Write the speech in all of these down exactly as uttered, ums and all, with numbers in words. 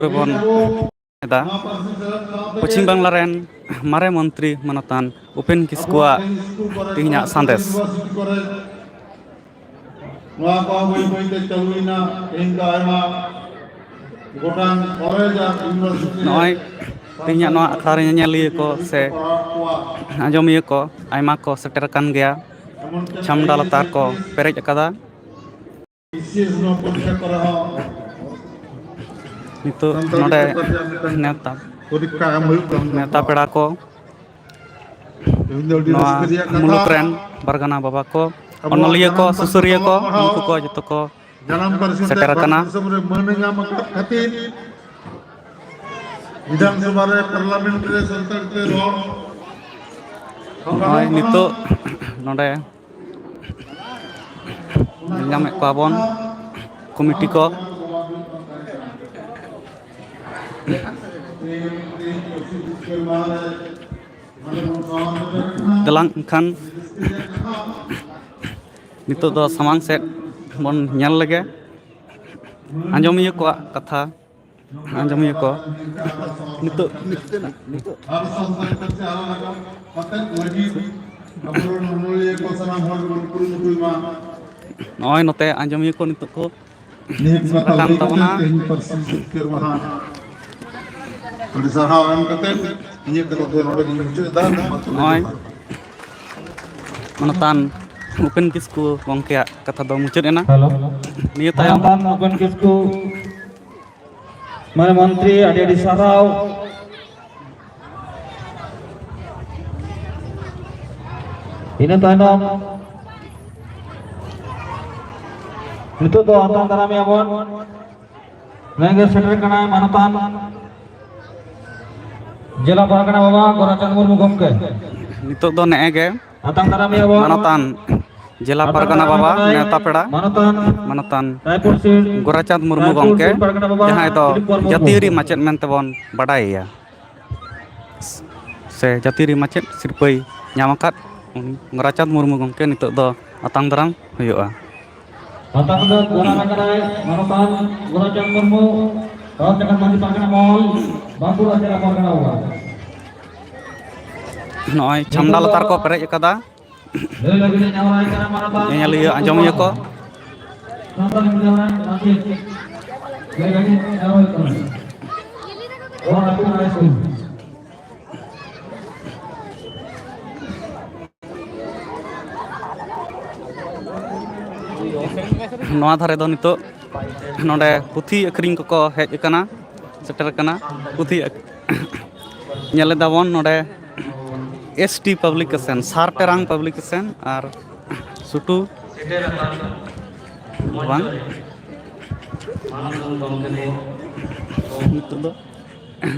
ᱨᱮᱵᱚᱱ ᱮᱫᱟ᱾ ᱯᱚᱪᱷᱤᱢ ᱵᱟᱝᱞᱟ ᱨᱮᱱ ᱢᱟᱨᱮ ᱢᱚᱱᱛᱨᱤ ᱢᱟᱱᱚᱛᱟᱱ ᱩᱯᱮᱱ ᱠᱤᱥᱠᱩᱣᱟᱜ ᱛᱮᱦᱮᱧᱟᱜ ᱥᱟᱸᱫᱮᱥ᱾ ᱱᱚᱣᱟ ᱠᱚ ᱵᱟᱹᱭ ᱵᱟᱹᱭ ᱛᱮ ᱪᱟᱹᱞᱩᱭᱮᱱᱟ᱾ ᱛᱮᱦᱮᱧ ᱫᱚ ᱟᱭᱢᱟ ᱜᱚᱴᱟᱝ ᱠᱚᱞᱮᱡᱽ ᱟᱨ ᱤᱭᱩᱱᱤᱵᱷᱟᱨᱥᱤᱴᱤ ᱨᱮ ᱱᱚᱜᱼᱚᱭ ᱛᱮᱦᱮᱧᱟᱜ ᱱᱚᱣᱟ ᱟᱠᱷᱲᱟ ᱨᱮ ᱧᱮᱧᱮᱞᱤᱭᱟᱹ ᱠᱚ ᱥᱮ ᱯᱟᱲᱦᱟᱣ ᱠᱚᱣᱟ᱾ ᱟᱸᱡᱚᱢᱤᱭᱟᱹ ᱠᱚ ᱟᱭᱢᱟ ᱠᱚ ᱥᱮᱴᱮᱨ ᱟᱠᱟᱱ ᱜᱮᱭᱟ᱾ ᱮᱢᱚᱱ ᱪᱮᱫ ᱪᱷᱟᱢᱰᱟ ᱞᱟᱛᱟᱨ ᱠᱚ ᱯᱮᱨᱮᱡ ᱟᱠᱟᱫᱟ᱾ ᱵᱤᱥᱮᱥ ᱱᱚᱣᱟ ᱯᱚᱨᱤᱠᱠᱷᱟ ᱠᱚᱨᱮ ᱦᱚᱸ ᱱᱤᱛᱚᱜ ᱥᱟᱱᱛᱟᱲᱤ ᱱᱚᱰᱮ ᱯᱟᱹᱨᱥᱤ ᱨᱮᱭᱟᱜ ᱢᱤᱫᱴᱟᱝ ᱱᱮᱣᱛᱟ, ᱯᱚᱨᱤᱠᱠᱷᱟ ᱮᱢ ᱦᱩᱭᱩᱜ ᱠᱟᱱ ᱱᱮᱣᱛᱟ ᱛᱟᱵᱚᱱᱟ᱾ ᱯᱮᱲᱟ ᱠᱚ, ᱛᱮᱦᱮᱧ ᱫᱚ ᱟᱹᱰᱤ ᱱᱚᱣᱟ ᱨᱟᱹᱥᱠᱟᱹ ᱨᱮᱭᱟᱜ ᱠᱟᱛᱷᱟ᱾ ᱢᱩᱞᱩᱠ ᱨᱮᱱ ᱯᱟᱨᱜᱟᱱᱟ ᱵᱟᱵᱟ ᱠᱚ, ᱟᱵᱚᱣᱟᱜ ᱚᱱᱚᱞᱤᱭᱟᱹ ᱠᱚ, ᱡᱟᱱᱟᱢ ᱯᱟᱹᱨᱥᱤ ᱥᱩᱥᱟᱹᱨᱤᱭᱟᱹ ᱠᱚ, ᱚᱞᱚᱜ ᱯᱟᱲᱦᱟᱣ, ᱩᱱᱠᱩ ᱠᱚ ᱡᱚᱛᱚ ᱠᱚ ᱡᱟᱱᱟᱢ ᱯᱟᱹᱨᱥᱤ ᱛᱮ ᱥᱮᱴᱮᱨ ᱵᱷᱟᱨᱚᱛ ᱟᱠᱟᱱᱟ᱾ ᱫᱤᱥᱚᱢ ᱨᱮ ᱢᱟᱹᱱ ᱮ ᱧᱟᱢ ᱟᱠᱟᱫ ᱠᱷᱟᱹᱛᱤᱨ ᱵᱤᱫᱷᱟᱱ ᱥᱚᱵᱷᱟ ᱨᱮ, ᱯᱟᱨᱞᱟᱢᱮᱱᱴ ᱨᱮ ᱥᱟᱱᱛᱟᱲ ᱛᱮ ᱨᱚᱲ ᱱᱚᱜᱼᱚᱭ ᱱᱤᱛᱚᱜ ᱱᱚᱰᱮ ᱧᱮᱞ ᱧᱟᱢᱮᱫ ᱠᱚᱣᱟ ᱵᱚᱱ ᱠᱚᱢᱤᱴᱤ ᱠᱚ᱾ ᱫᱮᱞᱟᱝ ᱮᱱᱠᱷᱟᱱ ᱱᱤᱛᱚᱜ ᱫᱚ ᱥᱟᱢᱟᱝ ᱥᱮᱫ ᱵᱚᱱ ᱧᱮᱞ ᱞᱮᱜᱮ ᱟᱸᱡᱚᱢᱤᱭᱟᱹ ᱠᱚᱣᱟᱜ ᱠᱟᱛᱷᱟ᱾ ᱟᱸᱡᱚᱢᱤᱭᱟᱹ ᱠᱚ ᱱᱤᱛᱚᱜ, ᱱᱤᱛᱚᱜ ᱱᱚᱜᱼᱚᱭ ᱱᱚᱛᱮ ᱟᱸᱡᱚᱢᱤᱭᱟᱹ ᱠᱚ ᱱᱤᱛᱚᱜ ᱠᱚ ᱱᱤᱭᱟᱹ ᱠᱚ ᱥᱮᱴᱮᱨ ᱠᱟᱛᱷᱟ ᱟᱠᱟᱱ ᱞᱟᱹᱭ ᱠᱟᱛᱮ ᱛᱟᱵᱚᱱᱟ᱾ ᱛᱮᱦᱮᱧ ᱯᱟᱹᱨᱥᱤ ᱡᱤᱛᱠᱟᱹᱨ ᱢᱟᱦᱟ ᱟᱹᱰᱤ ᱥᱟᱨᱦᱟᱣ ᱮᱢ ᱠᱟᱛᱮ ᱤᱧᱟᱹᱜ ᱠᱟᱛᱷᱟ ᱫᱚ ᱱᱚᱰᱮ ᱜᱤᱧ ᱢᱩᱪᱟᱹᱫ ᱮᱫᱟ᱾ ᱱᱚᱜᱼᱚᱭ ᱢᱟᱱᱚᱛᱟᱱ ᱩᱯᱮᱱ ᱠᱤᱥᱠᱩ ᱜᱚᱢᱠᱮᱭᱟᱜ ᱠᱟᱛᱷᱟ ᱫᱚ ᱢᱩᱪᱟᱹᱫ ᱮᱱᱟ᱾ ᱦᱮᱞᱳ᱾ ᱱᱤᱭᱟᱹ ᱛᱟᱭᱚᱢ ᱢᱟᱱᱚᱛᱟᱱ ᱩᱯᱮᱱ ᱠᱤᱥᱠᱩ, ᱢᱟᱱᱮ ᱢᱚᱱᱛᱨᱤ, ᱟᱹᱰᱤ ᱟᱹᱰᱤ ᱥᱟᱨᱦᱟᱣ᱾ ᱤᱱᱟᱹ ᱛᱟᱭᱱᱚᱢ ᱱᱤᱛᱚᱜ ᱫᱚ ᱟᱛᱟᱝ ᱫᱟᱨᱟᱢᱮᱭᱟ ᱵᱚᱱ᱾ ᱱᱚᱜᱼᱚᱭ ᱜᱮ ᱥᱮᱴᱮᱨ ᱠᱟᱱᱟᱭ ᱢᱟᱱᱚᱛᱟᱱ ᱡᱮᱞᱟ ᱯᱟᱨᱜᱟᱱᱟ ᱵᱟᱵᱟ ᱜᱳᱨᱟᱪᱟᱸᱫᱽ ᱢᱩᱨᱢᱩ ᱜᱚᱢᱠᱮ᱾ ᱱᱤᱛᱚᱜ ᱫᱚ ᱱᱮᱜᱼᱮ ᱜᱮ ᱟᱛᱟᱝ ᱫᱟᱨᱟᱢᱮᱭᱟ ᱵᱚᱱ᱾ ᱢᱟᱱᱚᱛᱟᱱ ᱡᱮᱞᱟ ᱟᱛᱟᱝ ᱯᱟᱨᱜᱟᱱᱟ ᱫᱟᱨᱟᱢ ᱵᱟᱵᱟ, ᱠᱟᱱᱟᱭ ᱱᱮᱣᱛᱟ ᱯᱮᱲᱟ, ᱢᱟᱱᱚᱛᱟᱱ ᱢᱟᱱᱚᱛᱟᱱ ᱨᱟᱭᱯᱩᱨ ᱥᱤᱞ, ᱜᱳᱨᱟᱪᱟᱸᱫᱽ ᱢᱩᱨᱢᱩ ᱨᱟᱭᱯᱩᱨ ᱜᱚᱢᱠᱮ, ᱥᱤᱞ ᱯᱟᱨᱜᱟᱱᱟ ᱵᱟᱵᱟ ᱡᱟᱦᱟᱸᱭ ᱫᱚ ᱫᱤᱞᱤᱯ ᱠᱚᱨᱢᱚ ᱡᱟᱹᱛᱤᱭᱟᱹᱨᱤ ᱢᱩᱨᱢᱩ᱾ ᱢᱟᱪᱮᱫ ᱢᱮᱱᱛᱮ ᱵᱚᱱ ᱵᱟᱰᱟᱭᱮᱭᱟ᱾ ᱥᱮ ᱡᱟᱹᱛᱤᱭᱟᱹᱨᱤ ᱢᱟᱪᱮᱫ ᱥᱤᱨᱯᱟᱹᱭ ᱧᱟᱢ ᱟᱠᱟᱫ ᱩᱱᱤ ᱜᱳᱨᱟᱪᱟᱸᱫᱽ ᱢᱩᱨᱢᱩ ᱜᱚᱢᱠᱮ ᱱᱤᱛᱚᱜ ᱫᱚ ᱟᱛᱟᱝ ᱫᱟᱨᱟᱢ ᱦᱩᱭᱩᱜᱼᱟ᱾ ᱟᱛᱟᱝ ᱫᱚ ᱜᱚᱲᱟ ᱟᱠᱟᱱᱟᱭ ᱢᱟᱱᱚᱛᱟᱱ ᱜᱳᱨᱟᱪᱟᱸᱫᱽ ᱢᱩᱨᱢᱩ᱾ ᱱᱚᱜᱼᱚᱭ ᱪᱷᱟᱢᱰᱟ ᱞᱟᱛᱟᱨ ᱠᱚ ᱯᱮᱨᱮᱡ ᱟᱠᱟᱫᱟ᱾ ᱧᱮᱧᱮᱞᱤᱭᱟᱹ, ᱟᱸᱡᱚᱢᱤᱭᱟᱹ ᱠᱚ᱾ ᱱᱚᱣᱟ ᱫᱷᱟᱨᱮ ᱫᱚ ᱱᱤᱛᱚᱜ ᱱᱚᱰᱮ ᱯᱩᱛᱷᱤ ᱟᱹᱠᱷᱨᱤᱧ ᱠᱚᱠᱚ ᱦᱮᱡ ᱟᱠᱟᱱᱟ, ᱥᱮᱴᱮᱨ ᱟᱠᱟᱱᱟ᱾ ᱯᱩᱛᱷᱤ ᱟᱹᱠ-, ᱧᱮᱞ ᱮᱫᱟᱵᱚᱱ ᱱᱚᱰᱮ ᱮᱥ ᱴᱤ ᱯᱟᱵᱽᱞᱤᱠᱮᱥᱚᱱ, ᱥᱟᱨ ᱴᱮᱨᱟᱝ ᱯᱟᱵᱽᱞᱤᱠᱮᱥᱚᱱ ᱟᱨ ᱥᱩᱴᱩ ᱵᱟᱝ᱾ ᱱᱤᱛᱚᱜ ᱫᱚ,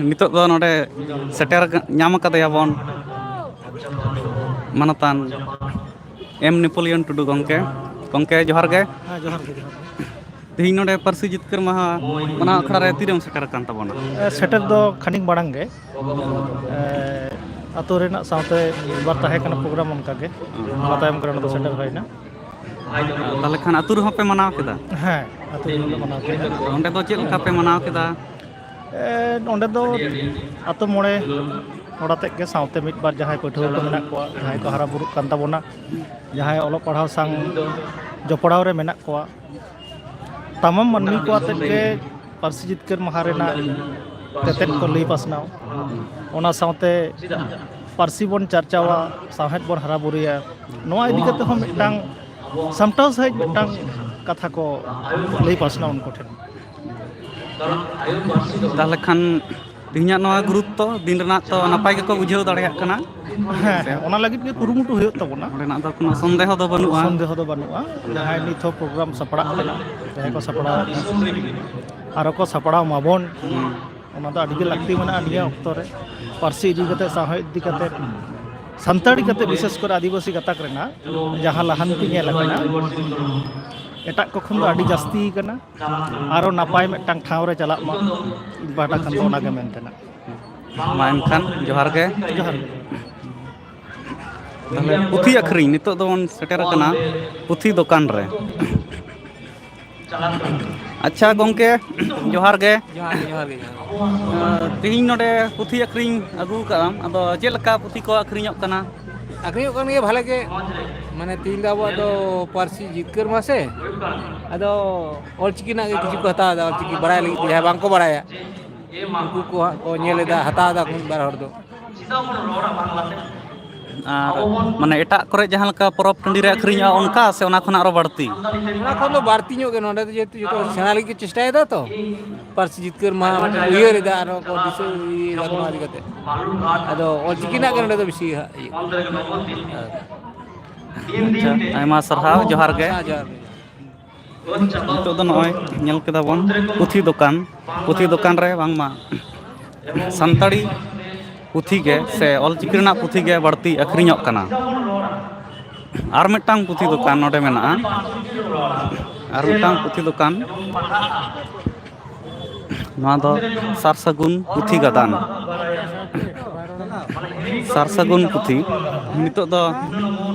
ᱱᱤᱛᱚᱜ ᱫᱚ ᱱᱚᱰᱮ ᱥᱮᱴᱮᱨ ᱧᱟᱢ ᱟᱠᱟᱫᱮᱭᱟ ᱵᱚᱱ ᱢᱟᱱᱚᱛᱟᱱ ᱮᱢ ᱱᱮᱯᱳᱞᱤᱭᱚᱱ ᱴᱩᱰᱩ ᱜᱚᱢᱠᱮ᱾ ᱜᱚᱢᱠᱮ, ᱡᱚᱦᱟᱨ ᱜᱮ᱾ ᱦᱮᱸ, ᱡᱚᱦᱟᱨ ᱜᱮ, ᱡᱚᱦᱟᱨ ᱜᱮ᱾ ᱛᱮᱦᱮᱧ ᱱᱚᱰᱮ ᱯᱟᱹᱨᱥᱤ ᱡᱤᱛᱠᱟᱹᱨ ᱢᱟᱦᱟ ᱢᱟᱱᱟᱣ ᱟᱠᱷᱲᱟ ᱨᱮ ᱛᱤᱨᱮᱢ ᱥᱮᱴᱮᱨ ᱟᱠᱟᱱ ᱛᱟᱵᱚᱱᱟ? ᱮ, ᱥᱮᱴᱮᱨ ᱫᱚ ᱠᱷᱟᱱᱤᱠ ᱢᱟᱲᱟᱝ ᱜᱮ᱾ ᱮ, ᱟᱛᱳ ᱨᱮᱱᱟᱜ ᱥᱟᱶᱛᱮ ᱢᱤᱫ ᱵᱟᱨ ᱛᱟᱦᱮᱸ ᱠᱟᱱᱟ ᱯᱨᱳᱜᱨᱟᱢ, ᱚᱱᱠᱟ ᱜᱮ᱾ ᱚᱱᱟ ᱛᱟᱭᱚᱢ ᱠᱚᱨᱮ ᱱᱚᱰᱮ ᱥᱮᱴᱮᱨ ᱦᱩᱭᱱᱟ᱾ ᱛᱟᱦᱚᱞᱮ ᱠᱷᱟᱱ ᱟᱹᱛᱩ ᱨᱮᱦᱚᱸ ᱯᱮ ᱢᱟᱱᱟᱣ ᱠᱮᱫᱟ? ᱦᱮᱸ, ᱟᱹᱛᱩ ᱨᱮᱦᱚᱸ ᱞᱮ ᱢᱟᱱᱟᱣ ᱠᱮᱫᱟ᱾ ᱚᱸᱰᱮ ᱫᱚ ᱪᱮᱫ ᱞᱮᱠᱟ ᱯᱮ ᱢᱟᱱᱟᱣ ᱠᱮᱫᱟ? ᱮ, ᱚᱸᱰᱮ ᱫᱚ ᱟᱛᱳ ᱢᱚᱬᱮ ᱦᱚᱲ ᱟᱛᱮᱫ ᱜᱮ, ᱥᱟᱶᱛᱮ ᱢᱤᱫ ᱵᱟᱨ ᱡᱟᱦᱟᱸᱭ ᱯᱟᱹᱴᱷᱩᱣᱟᱹ ᱠᱚ ᱢᱮᱱᱟᱜ ᱠᱚᱣᱟ, ᱡᱟᱦᱟᱸᱭ ᱠᱚ ᱦᱟᱨᱟ ᱵᱩᱨᱩᱜ ᱠᱟᱱ ᱛᱟᱵᱚᱱᱟ, ᱡᱟᱦᱟᱸᱭ ᱚᱞᱚᱜ ᱯᱟᱲᱦᱟᱣ ᱥᱟᱶ ᱡᱚᱯᱲᱟᱣ ᱨᱮ ᱢᱮᱱᱟᱜ ᱠᱚᱣᱟ, ᱛᱟᱢᱟᱢ ᱢᱟᱹᱱᱢᱤ ᱠᱚ ᱟᱛᱮᱫ ᱜᱮ ᱯᱟᱹᱨᱥᱤ ᱡᱤᱛᱠᱟᱹᱨ ᱢᱟᱦᱟ ᱨᱮᱱᱟᱜ ᱛᱮᱛᱮᱫ ᱠᱚ ᱞᱟᱹᱭ ᱯᱟᱥᱱᱟᱣ, ᱚᱱᱟ ᱥᱟᱶᱛᱮ ᱯᱟᱹᱨᱥᱤ ᱵᱚᱱ ᱪᱟᱨᱪᱟᱣᱟ, ᱥᱟᱶᱦᱮᱫ ᱵᱚᱱ ᱦᱟᱨᱟ ᱵᱩᱨᱩᱭᱟ, ᱱᱚᱣᱟ ᱤᱫᱤ ᱠᱟᱛᱮ ᱦᱚᱸ ᱢᱤᱫᱴᱟᱝ ᱥᱟᱢᱴᱟᱣ ᱥᱟᱺᱦᱤᱡ ᱢᱤᱫᱴᱟᱝ ᱠᱟᱛᱷᱟ ᱠᱚ ᱞᱟᱹᱭ ᱯᱟᱥᱱᱟᱣ ᱩᱱᱠᱩ ᱴᱷᱮᱱ᱾ ᱛᱟᱦᱚᱞᱮ ᱠᱷᱟᱱ ᱛᱮᱦᱮᱧᱟᱜ ᱱᱚᱣᱟ ᱜᱩᱨᱩᱛᱛᱚ ᱫᱤᱱ ᱨᱮᱱᱟᱜ ᱛᱚ ᱱᱟᱯᱟᱭ ᱜᱮᱠᱚ ᱵᱩᱡᱷᱟᱹᱣ ᱫᱟᱲᱮᱭᱟᱜ ᱠᱟᱱᱟ᱾ ᱦᱮᱸ, ᱦᱮᱸ, ᱚᱱᱟ ᱞᱟᱹᱜᱤᱫ ᱜᱮ ᱠᱩᱨᱩᱢᱩᱴᱩ ᱦᱩᱭᱩᱜ ᱛᱟᱵᱚᱱᱟ᱾ ᱚᱸᱰᱮᱱᱟᱜ ᱫᱚ ᱠᱳᱱᱳ ᱥᱚᱱᱫᱮᱦᱚ ᱫᱚ ᱵᱟᱹᱱᱩᱜᱼᱟ᱾ ᱥᱚᱱᱫᱮᱦᱚ ᱫᱚ ᱵᱟᱹᱱᱩᱜᱼᱟ᱾ ᱡᱟᱦᱟᱸᱭ ᱱᱤᱛ ᱦᱚᱸ ᱯᱨᱳᱜᱨᱟᱢ ᱥᱟᱯᱲᱟᱜ ᱠᱟᱱᱟ, ᱡᱟᱦᱟᱸᱭ ᱠᱚ ᱥᱟᱯᱲᱟᱣ ᱮᱫᱟ, ᱟᱨᱚ ᱠᱚ ᱥᱟᱯᱲᱟᱣ ᱢᱟᱵᱚᱱ, ᱦᱩᱸ᱾ ᱚᱱᱟ ᱫᱚ ᱟᱹᱰᱤ ᱜᱮ ᱞᱟᱹᱠᱛᱤ ᱢᱮᱱᱟᱜᱼᱟ ᱱᱤᱭᱟᱹ ᱚᱠᱛᱚ ᱨᱮ᱾ ᱯᱟᱹᱨᱥᱤ ᱤᱫᱤ ᱠᱟᱛᱮ, ᱥᱟᱶᱦᱮᱫ ᱤᱫᱤ ᱠᱟᱛᱮ, ᱥᱟᱱᱛᱟᱲᱤ ᱠᱟᱛᱮ ᱵᱤᱥᱮᱥ ᱠᱚᱨᱮ ᱟᱹᱫᱤᱵᱟᱹᱥᱤ ᱜᱟᱛᱟᱠ ᱨᱮᱱᱟᱜ ᱡᱟᱦᱟᱸ ᱞᱟᱦᱟᱱᱛᱤ ᱧᱮᱞ ᱟᱠᱟᱱᱟ, ᱮᱴᱟᱜ ᱠᱚ ᱠᱷᱚᱱ ᱫᱚ ᱟᱹᱰᱤ ᱡᱟᱹᱥᱛᱤ ᱠᱟᱱᱟ᱾ ᱟᱨᱚ ᱱᱟᱯᱟᱭ ᱢᱤᱫᱴᱟᱝ ᱴᱷᱟᱶ ᱨᱮ ᱪᱟᱞᱟᱜ ᱢᱟ, ᱤᱧ ᱯᱟᱦᱴᱟ ᱠᱷᱚᱱ ᱫᱚ ᱚᱱᱟ ᱜᱮ ᱢᱮᱱ ᱛᱮᱱᱟᱜ᱾ ᱢᱟ ᱮᱱᱠᱷᱟᱱ ᱡᱚᱦᱟᱨ ᱜᱮ᱾ ᱡᱚᱦᱟᱨ ᱜᱮ᱾ ᱛᱟᱦᱚᱞᱮ ᱯᱩᱛᱷᱤ ᱟᱹᱠᱷᱨᱤᱧ, ᱱᱤᱛᱚᱜ ᱫᱚᱵᱚᱱ ᱥᱮᱴᱮᱨ ᱟᱠᱟᱱᱟ ᱯᱩᱛᱷᱤ ᱫᱚᱠᱟᱱ ᱨᱮ᱾ ᱟᱪᱪᱷᱟ ᱜᱚᱢᱠᱮ, ᱡᱚᱦᱟᱨ ᱜᱮ᱾ ᱡᱚᱦᱟᱨ ᱜᱮ, ᱡᱚᱦᱟᱨ ᱜᱮ, ᱡᱚᱦᱟᱨ ᱜᱮ᱾ ᱛᱮᱦᱮᱧ ᱱᱚᱰᱮ ᱯᱩᱛᱷᱤ ᱟᱹᱠᱷᱨᱤᱧ ᱟᱹᱜᱩ ᱠᱟᱜᱼᱟᱢ, ᱟᱫᱚ ᱪᱮᱫ ᱞᱮᱠᱟ ᱯᱩᱛᱷᱤ ᱠᱚ ᱟᱹᱠᱷᱨᱤᱧᱚᱜ ᱠᱟᱱᱟ? ᱟᱹᱠᱷᱨᱤᱧᱚᱜ ᱠᱟᱱ ᱜᱮᱭᱟ ᱵᱷᱟᱞᱮ ᱜᱮ, ᱢᱟᱱᱮ ᱛᱮᱦᱮᱧ ᱫᱚ ᱟᱵᱚᱣᱟᱜ ᱫᱚ ᱯᱟᱹᱨᱥᱤ ᱡᱤᱛᱠᱟᱹᱨ ᱢᱟᱦᱟ ᱥᱮ, ᱟᱫᱚ ᱚᱞᱪᱤᱠᱤ ᱨᱮᱱᱟᱜ ᱜᱮ ᱠᱤᱪᱷᱩ ᱠᱚ ᱦᱟᱛᱟᱣ ᱮᱫᱟ, ᱚᱞᱪᱤᱠᱤ ᱵᱟᱲᱟᱭ ᱞᱟᱹᱜᱤᱫ ᱛᱮ ᱡᱟᱦᱟᱸᱭ ᱵᱟᱝ ᱠᱚ ᱵᱟᱲᱟᱭᱟ ᱩᱱᱠᱩ ᱠᱚ ᱦᱟᱸᱜ ᱠᱚ ᱧᱮᱞ ᱮᱫᱟ, ᱦᱟᱛᱟᱣ ᱮᱫᱟ ᱠᱚ ᱢᱤᱫ ᱵᱟᱨ ᱦᱚᱲ ᱫᱚ᱾ ᱟᱨ ᱢᱟᱱᱮ ᱮᱴᱟᱜ ᱠᱚᱨᱮ ᱡᱟᱦᱟᱸ ᱞᱮᱠᱟ ᱯᱚᱨᱚᱵᱽ ᱴᱟᱺᱰᱤ ᱨᱮ ᱟᱹᱠᱷᱨᱤᱧᱚᱜᱼᱟ, ᱚᱱᱠᱟ ᱥᱮ ᱚᱱᱟ ᱠᱷᱚᱱᱟᱜ ᱟᱨᱚ ᱵᱟᱹᱲᱛᱤ? ᱚᱱᱟ ᱠᱷᱚᱱ ᱫᱚ ᱵᱟᱹᱲᱛᱤ ᱧᱚᱜ ᱜᱮ᱾ ᱱᱚᱰᱮ ᱫᱚ ᱡᱮᱦᱮᱛᱩ ᱡᱚᱛᱚ ᱦᱚᱲ ᱥᱮᱬᱟ ᱞᱟᱹᱜᱤᱫ ᱠᱚ ᱪᱮᱥᱴᱟᱭᱮᱫᱟ ᱛᱚ, ᱯᱟᱹᱨᱥᱤ ᱡᱤᱛᱠᱟᱹᱨ ᱢᱟᱦᱟ ᱢᱤᱫᱴᱮᱱ ᱩᱭᱦᱟᱹᱨ ᱮᱫᱟ, ᱟᱨᱦᱚᱸ ᱠᱚ ᱫᱤᱥᱟᱹ ᱤᱭᱟᱹᱭᱮᱫᱟ ᱱᱚᱣᱟ ᱤᱫᱤ ᱠᱟᱛᱮ᱾ ᱟᱫᱚ ᱚᱞᱪᱤᱠᱤ ᱨᱮᱱᱟᱜ ᱜᱮ ᱱᱚᱰᱮ ᱫᱚ ᱵᱮᱥᱤ ᱦᱟᱸᱜ ᱤᱭᱟᱹ᱾ ᱟᱪᱪᱷᱟ, ᱟᱭᱢᱟ ᱥᱟᱨᱦᱟᱣ, ᱡᱚᱦᱟᱨ ᱜᱮ᱾ ᱦᱮᱸ, ᱡᱚᱦᱟᱨ ᱜᱮ᱾ ᱱᱤᱛᱚᱜ ᱫᱚ ᱱᱚᱜᱼᱚᱭ ᱧᱮᱞ ᱠᱮᱫᱟ ᱵᱚᱱ ᱯᱩᱛᱷᱤ ᱫᱚᱠᱟᱱ, ᱯᱩᱛᱷᱤ ᱫᱚᱠᱟᱱ ᱨᱮ ᱵᱟᱝᱢᱟ ᱥᱟᱱᱛᱟᱲᱤ ᱯᱩᱛᱷᱤ ᱜᱮ ᱥᱮ ᱚᱞᱪᱤᱠᱤ ᱨᱮᱱᱟᱜ ᱯᱩᱛᱷᱤ ᱜᱮ ᱵᱟᱹᱲᱛᱤ ᱟᱹᱠᱷᱨᱤᱧᱚᱜ ᱠᱟᱱᱟ᱾ ᱟᱨ ᱢᱤᱫᱴᱟᱝ ᱯᱩᱛᱷᱤ ᱫᱚᱠᱟᱱ ᱱᱚᱰᱮ ᱢᱮᱱᱟᱜᱼᱟ, ᱟᱨ ᱢᱤᱫᱴᱟᱝ ᱯᱩᱛᱷᱤ ᱫᱚᱠᱟᱱ, ᱱᱚᱣᱟ ᱫᱚ ᱥᱟᱨ ᱥᱟᱹᱜᱩᱱ ᱯᱩᱛᱷᱤ ᱜᱟᱫᱟᱱ, ᱥᱟᱨ ᱥᱟᱹᱜᱩᱱ ᱯᱩᱛᱷᱤ᱾ ᱱᱤᱛᱚᱜ ᱫᱚ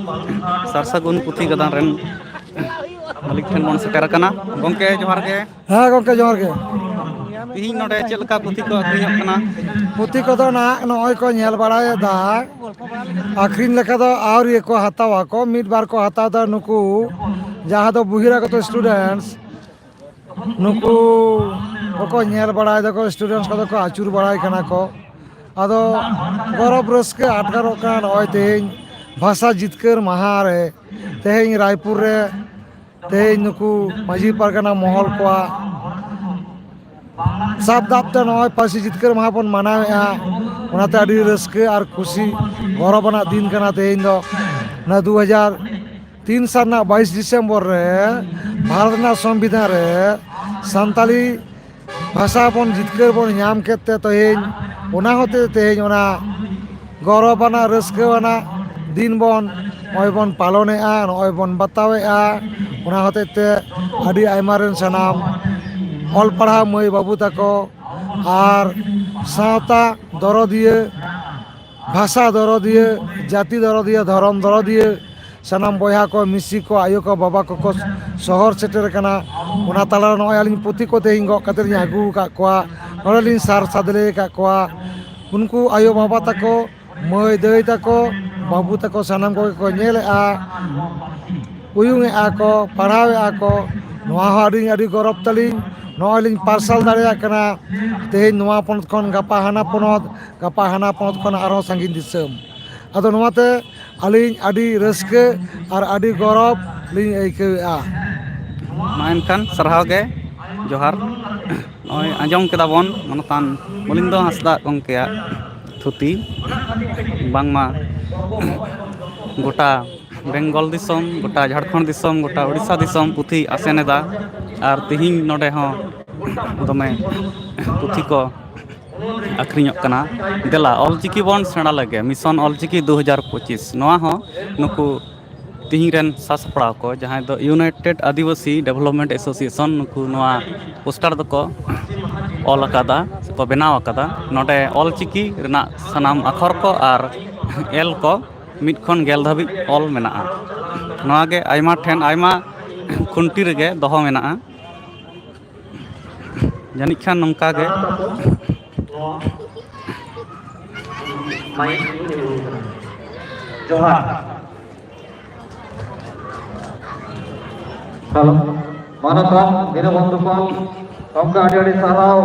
ᱥᱟᱨ ᱥᱟᱹᱜᱩᱱ ᱯᱩᱛᱷᱤ ᱜᱟᱫᱟᱱ ᱨᱮᱱ ᱢᱟᱹᱞᱤᱠ ᱴᱷᱮᱱ ᱵᱚᱱ ᱥᱮᱴᱮᱨ ᱟᱠᱟᱱᱟ᱾ ᱜᱚᱢᱠᱮ, ᱡᱚᱦᱟᱨ ᱜᱮ᱾ ᱦᱮᱸ ᱜᱚᱢᱠᱮ, ᱡᱚᱦᱟᱨ ᱜᱮ᱾ ᱛᱤᱦᱤᱧ ᱱᱚᱰᱮ ᱪᱮᱫ ᱞᱮᱠᱟ ᱯᱩᱛᱷᱤ ᱠᱚ ᱟᱹᱠᱷᱨᱤᱧᱚᱜ ᱠᱟᱱᱟ? ᱯᱩᱛᱷᱤ ᱠᱚᱫᱚ ᱱᱟᱦᱟᱜ ᱱᱚᱜᱼᱚᱭ ᱠᱚ ᱧᱮᱞ ᱵᱟᱲᱟᱭᱮᱫᱟ, ᱟᱹᱠᱷᱨᱤᱧ ᱞᱮᱠᱟ ᱫᱚ ᱟᱹᱣᱨᱤ ᱠᱚ ᱦᱟᱛᱟᱣᱟ ᱠᱚ, ᱢᱤᱫ ᱵᱟᱨ ᱠᱚ ᱦᱟᱛᱟᱣ ᱮᱫᱟ ᱱᱩᱠᱩ ᱡᱟᱦᱟᱸ ᱫᱚ ᱵᱚᱦᱤᱨᱟᱜᱚᱛᱚ students, ᱱᱩᱠᱩ ᱠᱚᱠᱚ ᱧᱮᱞ ᱵᱟᱲᱟᱭ ᱫᱟᱠᱚ, students ᱠᱚᱫᱚ ᱠᱚ ᱟᱹᱪᱩᱨ ᱵᱟᱲᱟᱭ ᱠᱟᱱᱟ ᱠᱚ᱾ ᱟᱫᱚ ᱜᱚᱨᱚᱵᱽ ᱨᱟᱹᱥᱠᱟᱹ ᱟᱴᱠᱟᱨᱚᱜ ᱠᱟᱱᱟ, ᱱᱚᱜᱼᱚᱭ ᱛᱮᱦᱮᱧ ᱵᱷᱟᱥᱟ ᱡᱤᱛᱠᱟᱹᱨ ᱢᱟᱦᱟ ᱨᱮ ᱛᱮᱦᱮᱧ ᱨᱟᱭᱯᱩᱨ ᱨᱮ ᱛᱮᱦᱮᱧ ᱱᱩᱠᱩ ᱢᱟᱹᱡᱷᱤ ᱯᱟᱨᱜᱟᱱᱟ ᱢᱚᱦᱚᱞ ᱠᱚᱣᱟᱜ ᱥᱟᱵ ᱫᱟᱵ ᱛᱮ ᱱᱚᱜᱼᱚᱭ ᱯᱟᱹᱨᱥᱤ ᱡᱤᱛᱠᱟᱹᱨ ᱢᱟᱦᱟ ᱵᱚᱱ ᱢᱟᱱᱟᱣᱮᱫᱼᱟ᱾ ᱚᱱᱟᱛᱮ ᱟᱹᱰᱤ ᱨᱟᱹᱥᱠᱟᱹ ᱟᱨ ᱠᱩᱥᱤ, ᱜᱚᱨᱚᱵᱽ ᱟᱱᱟᱜ ᱫᱤᱱ ᱠᱟᱱᱟ ᱛᱮᱦᱮᱧ ᱫᱚ᱾ ᱚᱱᱟ ᱫᱩ ᱦᱟᱡᱟᱨ ᱛᱤᱱ ᱥᱟᱞ ᱨᱮᱱᱟᱜ ᱵᱟᱭᱤᱥ ᱰᱤᱥᱮᱢᱵᱚᱨ ᱨᱮ ᱵᱷᱟᱨᱚᱛ ᱨᱮᱱᱟᱜ ᱥᱚᱝᱵᱤᱫᱷᱟᱱ ᱨᱮ ᱥᱟᱱᱛᱟᱲᱤ ᱵᱷᱟᱥᱟ ᱵᱚᱱ ᱡᱤᱛᱠᱟᱹᱨ ᱵᱚᱱ ᱧᱟᱢ ᱠᱮᱫ ᱛᱮ ᱛᱮᱦᱮᱧ, ᱚᱱᱟ ᱦᱚᱛᱮ ᱛᱮ ᱛᱮᱦᱮᱧ ᱚᱱᱟ ᱜᱚᱨᱚᱵᱽ ᱟᱱᱟᱜ, ᱨᱟᱹᱥᱠᱟᱹ ᱟᱱᱟᱜ ᱫᱤᱱ ᱵᱚᱱ ᱱᱚᱜᱼᱚᱭ ᱵᱚᱱ ᱯᱟᱞᱚᱱᱮᱜᱼᱟ, ᱱᱚᱜᱼᱚᱭ ᱵᱚᱱ ᱵᱟᱛᱟᱣᱮᱜᱼᱟ᱾ ᱚᱱᱟ ᱦᱚᱛᱮᱡ ᱛᱮ ᱟᱹᱰᱤ ᱟᱭᱢᱟ ᱨᱮᱱ ᱥᱟᱱᱟᱢ ᱚᱞ ᱯᱟᱲᱦᱟᱣ ᱢᱟᱹᱭ ᱵᱟᱹᱵᱩ ᱛᱟᱠᱚ ᱟᱨ ᱥᱟᱶᱛᱟ ᱫᱚᱨᱚᱫᱤᱭᱟᱹ, ᱵᱷᱟᱥᱟ ᱫᱚᱨᱚᱫᱤᱭᱟᱹ, ᱡᱟᱹᱛᱤ ᱫᱚᱨᱚᱫᱤᱭᱟᱹ, ᱫᱷᱚᱨᱚᱢ ᱫᱚᱨᱚᱫᱤᱭᱟᱹ, ᱥᱟᱱᱟᱢ ᱵᱚᱭᱦᱟ ᱠᱚ, ᱢᱤᱥᱤ ᱠᱚ, ᱟᱭᱳ ᱠᱚ, ᱵᱟᱵᱟ ᱠᱚᱠᱚ ᱥᱚᱦᱚᱨ ᱥᱮᱴᱮᱨ ᱟᱠᱟᱱᱟ᱾ ᱚᱱᱟ ᱛᱟᱞᱟᱨᱮ ᱱᱚᱜᱼᱚᱭ ᱟᱹᱞᱤᱧ ᱯᱩᱛᱷᱤ ᱠᱚ ᱛᱮᱦᱮᱧ ᱜᱚᱜ ᱠᱟᱛᱮ ᱞᱤᱧ ᱟᱹᱜᱩ ᱟᱠᱟᱫ ᱠᱚᱣᱟ, ᱱᱚᱰᱮ ᱞᱤᱧ ᱥᱟᱨ ᱥᱟᱫᱽᱞᱮ ᱟᱠᱟᱫ ᱠᱚᱣᱟ᱾ ᱩᱱᱠᱩ ᱟᱭᱳ ᱵᱟᱵᱟ ᱛᱟᱠᱚ, ᱢᱟᱹᱭ ᱫᱟᱹᱭ ᱛᱟᱠᱚ, ᱵᱟᱹᱵᱩ ᱛᱟᱠᱚ ᱥᱟᱱᱟᱢ ᱠᱚᱜᱮ ᱠᱚ ᱧᱮᱞᱮᱫᱼᱟ, ᱩᱭᱩᱝᱮᱫᱼᱟ ᱠᱚ, ᱯᱟᱲᱦᱟᱣᱮᱫᱼᱟ ᱠᱚ᱾ ᱱᱚᱣᱟ ᱦᱚᱸ ᱟᱹᱰᱤ, ᱟᱹᱰᱤ ᱜᱚᱨᱚᱵᱽ ᱛᱟᱹᱞᱤᱧ᱾ ᱱᱚᱜᱼᱚᱭ ᱞᱤᱧ ᱯᱟᱨᱥᱟᱞ ᱫᱟᱲᱮᱭᱟᱜ ᱠᱟᱱᱟ ᱛᱮᱦᱮᱧ ᱱᱚᱣᱟ ᱯᱚᱱᱚᱛ ᱠᱷᱚᱱ ᱜᱟᱯᱟ ᱦᱟᱱᱟ ᱯᱚᱱᱚᱛ, ᱜᱟᱯᱟ ᱦᱟᱱᱟ ᱯᱚᱱᱚᱛ ᱠᱷᱚᱱ ᱟᱨᱦᱚᱸ ᱥᱟᱺᱜᱤᱧ ᱫᱤᱥᱚᱢ᱾ ᱟᱫᱚ ᱱᱚᱣᱟᱛᱮ ᱟᱹᱞᱤᱧ ᱟᱹᱰᱤ ᱨᱟᱹᱥᱠᱟᱹ ᱟᱨ ᱟᱹᱰᱤ ᱜᱚᱨᱚᱵᱽ ᱞᱤᱧ ᱟᱹᱭᱠᱟᱹᱣᱮᱫᱼᱟ᱾ ᱢᱟ ᱮᱱᱠᱷᱟᱱ ᱥᱟᱨᱦᱟᱣ ᱜᱮ, ᱡᱚᱦᱟᱨ᱾ ᱱᱚᱜᱼᱚᱭ ᱟᱸᱡᱚᱢ ᱠᱮᱫᱟ ᱵᱚᱱ ᱢᱟᱱᱚᱛᱟᱱ ᱢᱚᱞᱤᱱᱫᱚ ᱦᱟᱸᱥᱫᱟᱜ ᱜᱚᱢᱠᱮᱭᱟᱜ ᱛᱷᱩᱛᱤ, ᱵᱟᱝᱢᱟ ᱜᱚᱴᱟ ᱵᱮᱝᱜᱚᱞ ᱫᱤᱥᱚᱢ, ᱜᱚᱴᱟ ᱡᱷᱟᱲᱠᱷᱚᱸᱰ ᱫᱤᱥᱚᱢ, ᱜᱚᱴᱟ ᱳᱰᱤᱥᱟ ᱫᱤᱥᱚᱢ ᱯᱩᱛᱷᱤ ᱟᱥᱮᱱ ᱮᱫᱟ᱾ ᱟᱨ ᱛᱤᱦᱤᱧ ᱱᱚᱰᱮ ᱦᱚᱸ ᱫᱚᱢᱮ ᱯᱩᱛᱷᱤ ᱠᱚ ᱟᱹᱠᱷᱨᱤᱧᱚᱜ ᱠᱟᱱᱟ᱾ ᱫᱮᱞᱟ, ᱚᱞᱪᱤᱠᱤ ᱵᱚᱱ ᱥᱮᱬᱟ ᱞᱮᱜᱮ, ᱢᱤᱥᱚᱱ ᱚᱞᱪᱤᱠᱤ ᱫᱩ ᱦᱟᱡᱟᱨ ᱯᱚᱸᱪᱤᱥ᱾ ᱱᱚᱣᱟ ᱦᱚᱸ ᱱᱩᱠᱩ ᱛᱤᱦᱤᱧ ᱨᱮᱱ ᱥᱟᱥᱟᱯᱲᱟᱣ ᱠᱚ, ᱡᱟᱦᱟᱸᱭ ᱫᱚ ᱤᱭᱩᱱᱟᱭᱴᱮᱰ ᱟᱹᱫᱤᱵᱟᱹᱥᱤ ᱰᱮᱵᱷᱞᱚᱯᱢᱮᱱᱴ ᱮᱥᱳᱥᱤᱭᱮᱥᱚᱱ, ᱱᱩᱠᱩ ᱱᱚᱣᱟ ᱯᱳᱥᱴᱟᱨ ᱫᱚᱠᱚ ᱚᱞ ᱟᱠᱟᱫᱟ ᱥᱮᱠᱚ ᱵᱮᱱᱟᱣ ᱟᱠᱟᱫᱟ᱾ ᱱᱚᱰᱮ ᱚᱞᱪᱤᱠᱤ ᱨᱮᱱᱟᱜ ᱥᱟᱱᱟᱢ ᱟᱠᱷᱚᱨ ᱠᱚ ᱟᱨ ᱮᱞ ᱠᱚ ᱢᱤᱫ ᱠᱷᱚᱱ ᱜᱮᱞ ᱫᱷᱟᱹᱵᱤᱡ ᱚᱞ ᱢᱮᱱᱟᱜᱼᱟ᱾ ᱱᱚᱣᱟ ᱜᱮ ᱟᱭᱢᱟ ᱴᱷᱮᱱ, ᱟᱭᱢᱟ ᱠᱷᱩᱱᱴᱤ ᱨᱮᱜᱮ ᱫᱚᱦᱚ ᱢᱮᱱᱟᱜᱼᱟ᱾ ᱡᱟᱹᱱᱤᱡ ᱠᱷᱟᱱ ᱱᱚᱝᱠᱟ ᱜᱮ᱾ ᱡᱚᱦᱟᱨ᱾ ᱦᱮᱞᱳ, ᱢᱟᱱᱚᱛᱟᱱ ᱫᱤᱱᱚᱵᱚᱱᱫᱷᱩ ᱯᱟᱞ, ᱜᱚᱢᱠᱮ ᱟᱹᱰᱤ ᱟᱹᱰᱤ ᱥᱟᱨᱦᱟᱣ᱾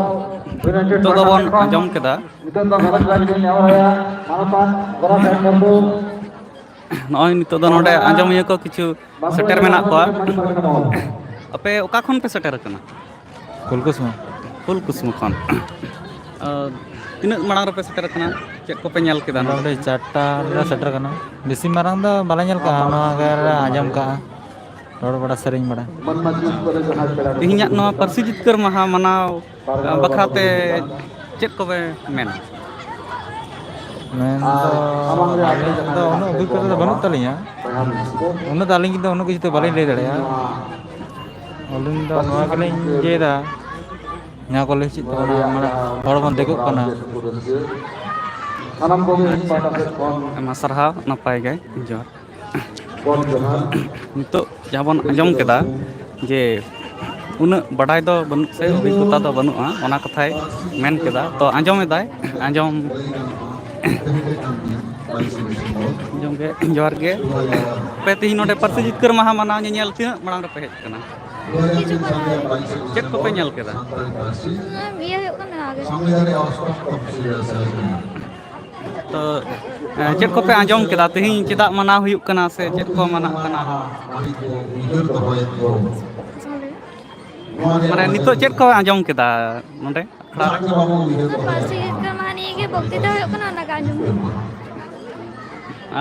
ᱱᱤᱛᱚᱜ ᱫᱚᱵᱚᱱ ᱟᱸᱡᱚᱢ ᱠᱮᱫᱟ᱾ ᱱᱤᱛᱚᱜ ᱫᱚ ᱜᱟᱞᱚᱪ ᱞᱟᱹᱜᱤᱫ ᱤᱧ ᱱᱮᱦᱚᱨᱟᱭᱟ ᱢᱟᱱᱚᱛᱟᱱ ᱜᱚᱨᱚᱵ ᱨᱮᱱ ᱵᱟᱹᱵᱩ᱾ ᱱᱚᱜᱼᱚᱭ ᱱᱤᱛᱚᱜ ᱫᱚ ᱱᱚᱰᱮ ᱟᱸᱡᱚᱢᱤᱭᱟᱹ ᱠᱚ ᱠᱤᱪᱷᱩ ᱥᱮᱴᱮᱨ ᱢᱮᱱᱟᱜ ᱠᱚᱣᱟ᱾ ᱟᱯᱮ ᱚᱠᱟ ᱠᱷᱚᱱ ᱯᱮ ᱥᱮᱴᱮᱨ ᱟᱠᱟᱱᱟ? ᱯᱷᱩᱞᱠᱩᱥᱢᱟ᱾ ᱯᱷᱩᱞᱠᱩᱥᱢᱟ ᱠᱷᱚᱱ᱾ ᱟᱨ ᱛᱤᱱᱟᱹᱜ ᱢᱟᱲᱟᱝ ᱨᱮᱯᱮ ᱥᱮᱴᱮᱨ ᱟᱠᱟᱱᱟ? ᱪᱮᱫ ᱠᱚᱯᱮ ᱧᱮᱞ ᱠᱮᱫᱟ ᱱᱚᱰᱮ? ᱢᱚᱴᱟᱢᱩᱴᱤ ᱪᱟᱨᱴᱟ ᱨᱮᱞᱮ ᱥᱮᱴᱮᱨ ᱟᱠᱟᱱᱟ᱾ ᱵᱮᱥᱤ ᱢᱟᱨᱟᱝ ᱫᱚ ᱵᱟᱞᱮ ᱧᱮᱞ ᱠᱟᱜᱼᱟ, ᱱᱚᱣᱟ ᱜᱮᱞᱮ ᱟᱸᱡᱚᱢ ᱠᱟᱜᱼᱟ, ᱨᱚᱲ ᱵᱟᱲᱟ, ᱥᱮᱨᱮᱧ ᱵᱟᱲᱟ᱾ ᱛᱮᱦᱮᱧᱟᱜ ᱱᱚᱣᱟ ᱯᱟᱹᱨᱥᱤ ᱡᱤᱛᱠᱟᱹᱨ ᱢᱟᱦᱟ ᱢᱟᱱᱟᱣ ᱵᱟᱠᱷᱨᱟ ᱛᱮ ᱪᱮᱫ ᱠᱚᱯᱮ ᱢᱮᱱᱟ? ᱢᱮᱱ ᱫᱚ ᱟᱹᱞᱤᱧ ᱫᱚ ᱩᱱᱟᱹᱜ ᱚᱵᱷᱤᱜᱽᱜᱚᱛᱟ ᱫᱚ ᱵᱟᱹᱱᱩᱜ ᱛᱟᱹᱞᱤᱧᱟ, ᱩᱱᱟᱹᱜ ᱫᱚ ᱟᱹᱞᱤᱧ ᱫᱚ ᱩᱱᱟᱹᱜ ᱠᱤᱪᱷᱩ ᱫᱚ ᱵᱟᱹᱞᱤᱧ ᱞᱟᱹᱭ ᱫᱟᱲᱮᱭᱟᱜᱼᱟ᱾ ᱟᱹᱞᱤᱧ ᱫᱚ ᱱᱚᱣᱟ ᱜᱮᱞᱤᱧ ᱤᱭᱟᱹᱭᱮᱫᱟ, ᱱᱚᱣᱟ ᱠᱚᱞᱮᱡᱽ ᱪᱮᱫ ᱛᱟᱵᱚᱱᱟ, ᱢᱟᱱᱮ ᱦᱚᱲ ᱵᱚᱱ ᱫᱮᱡᱚᱜ ᱠᱟᱱᱟ᱾ ᱥᱟᱱᱟᱢ ᱠᱚᱜᱮ ᱤᱧ ᱯᱟᱦᱴᱟ ᱥᱮᱫ ᱠᱷᱚᱱ ᱟᱭᱢᱟ ᱥᱟᱨᱦᱟᱣ, ᱱᱟᱯᱟᱭ ᱜᱮ, ᱡᱚᱦᱟᱨ᱾ ᱱᱤᱛᱚᱜ ᱡᱟᱦᱟᱸ ᱵᱚᱱ ᱟᱸᱡᱚᱢ ᱠᱮᱫᱟ ᱡᱮ ᱩᱱᱟᱹᱜ ᱵᱟᱰᱟᱭ ᱫᱚ ᱵᱟᱹᱱᱩᱜ ᱥᱮ ᱚᱵᱷᱤᱜᱽᱜᱚᱛᱟ ᱫᱚ ᱵᱟᱹᱱᱩᱜᱼᱟ, ᱚᱱᱟ ᱠᱟᱛᱷᱟᱭ ᱢᱮᱱ ᱠᱮᱫᱟ᱾ ᱛᱚ ᱟᱸᱡᱚᱢ ᱮᱫᱟᱭ, ᱟᱸᱡᱚᱢ ᱟᱸᱡᱚᱢ ᱜᱮ᱾ ᱡᱚᱦᱟᱨ ᱜᱮ᱾ ᱟᱯᱮ ᱛᱮᱦᱮᱧ ᱱᱚᱰᱮ ᱯᱟᱹᱨᱥᱤ ᱡᱤᱛᱠᱟᱹᱨ ᱢᱟᱦᱟ ᱢᱟᱱᱟᱣ ᱧᱮᱧᱮᱞ ᱛᱤᱱᱟᱹᱜ ᱢᱟᱲᱟᱝ ᱨᱮᱯᱮ ᱦᱮᱡ ᱟᱠᱟᱱᱟ? ᱠᱤᱪᱷᱩ ᱠᱷᱚᱱ ᱞᱟᱦᱟ᱾ ᱪᱮᱫ ᱠᱚᱯᱮ ᱧᱮᱞ ᱠᱮᱫᱟ? ᱤᱭᱟᱹ ᱦᱩᱭᱩᱜ ᱠᱟᱱᱟ ᱟᱜᱮ᱾ ᱛᱚ ᱪᱮᱫ ᱠᱚᱯᱮ ᱟᱸᱡᱚᱢ ᱠᱮᱫᱟ ᱛᱮᱦᱮᱧ ᱪᱮᱫᱟᱜ ᱢᱟᱱᱟᱣ ᱦᱩᱭᱩᱜ ᱠᱟᱱᱟ ᱥᱮ ᱪᱮᱫ ᱠᱚ ᱢᱟᱱᱟᱜ ᱠᱟᱱᱟ? ᱢᱟᱱᱮ ᱱᱤᱛᱚᱜ ᱪᱮᱫ ᱠᱚ ᱟᱸᱡᱚᱢ ᱠᱮᱫᱟ ᱱᱚᱰᱮ ᱟᱠᱷᱲᱟ ᱨᱮ? ᱯᱟᱹᱨᱥᱤ ᱡᱤᱛᱠᱟᱹᱨ ᱢᱟᱦᱟ ᱱᱤᱭᱮ ᱜᱮ ᱵᱚᱠᱛᱤᱛᱟ ᱦᱩᱭᱩᱜ ᱠᱟᱱᱟ, ᱚᱱᱟ ᱜᱮ ᱟᱸᱡᱚᱢ ᱦᱩᱭᱩᱜ ᱠᱟᱱᱟ᱾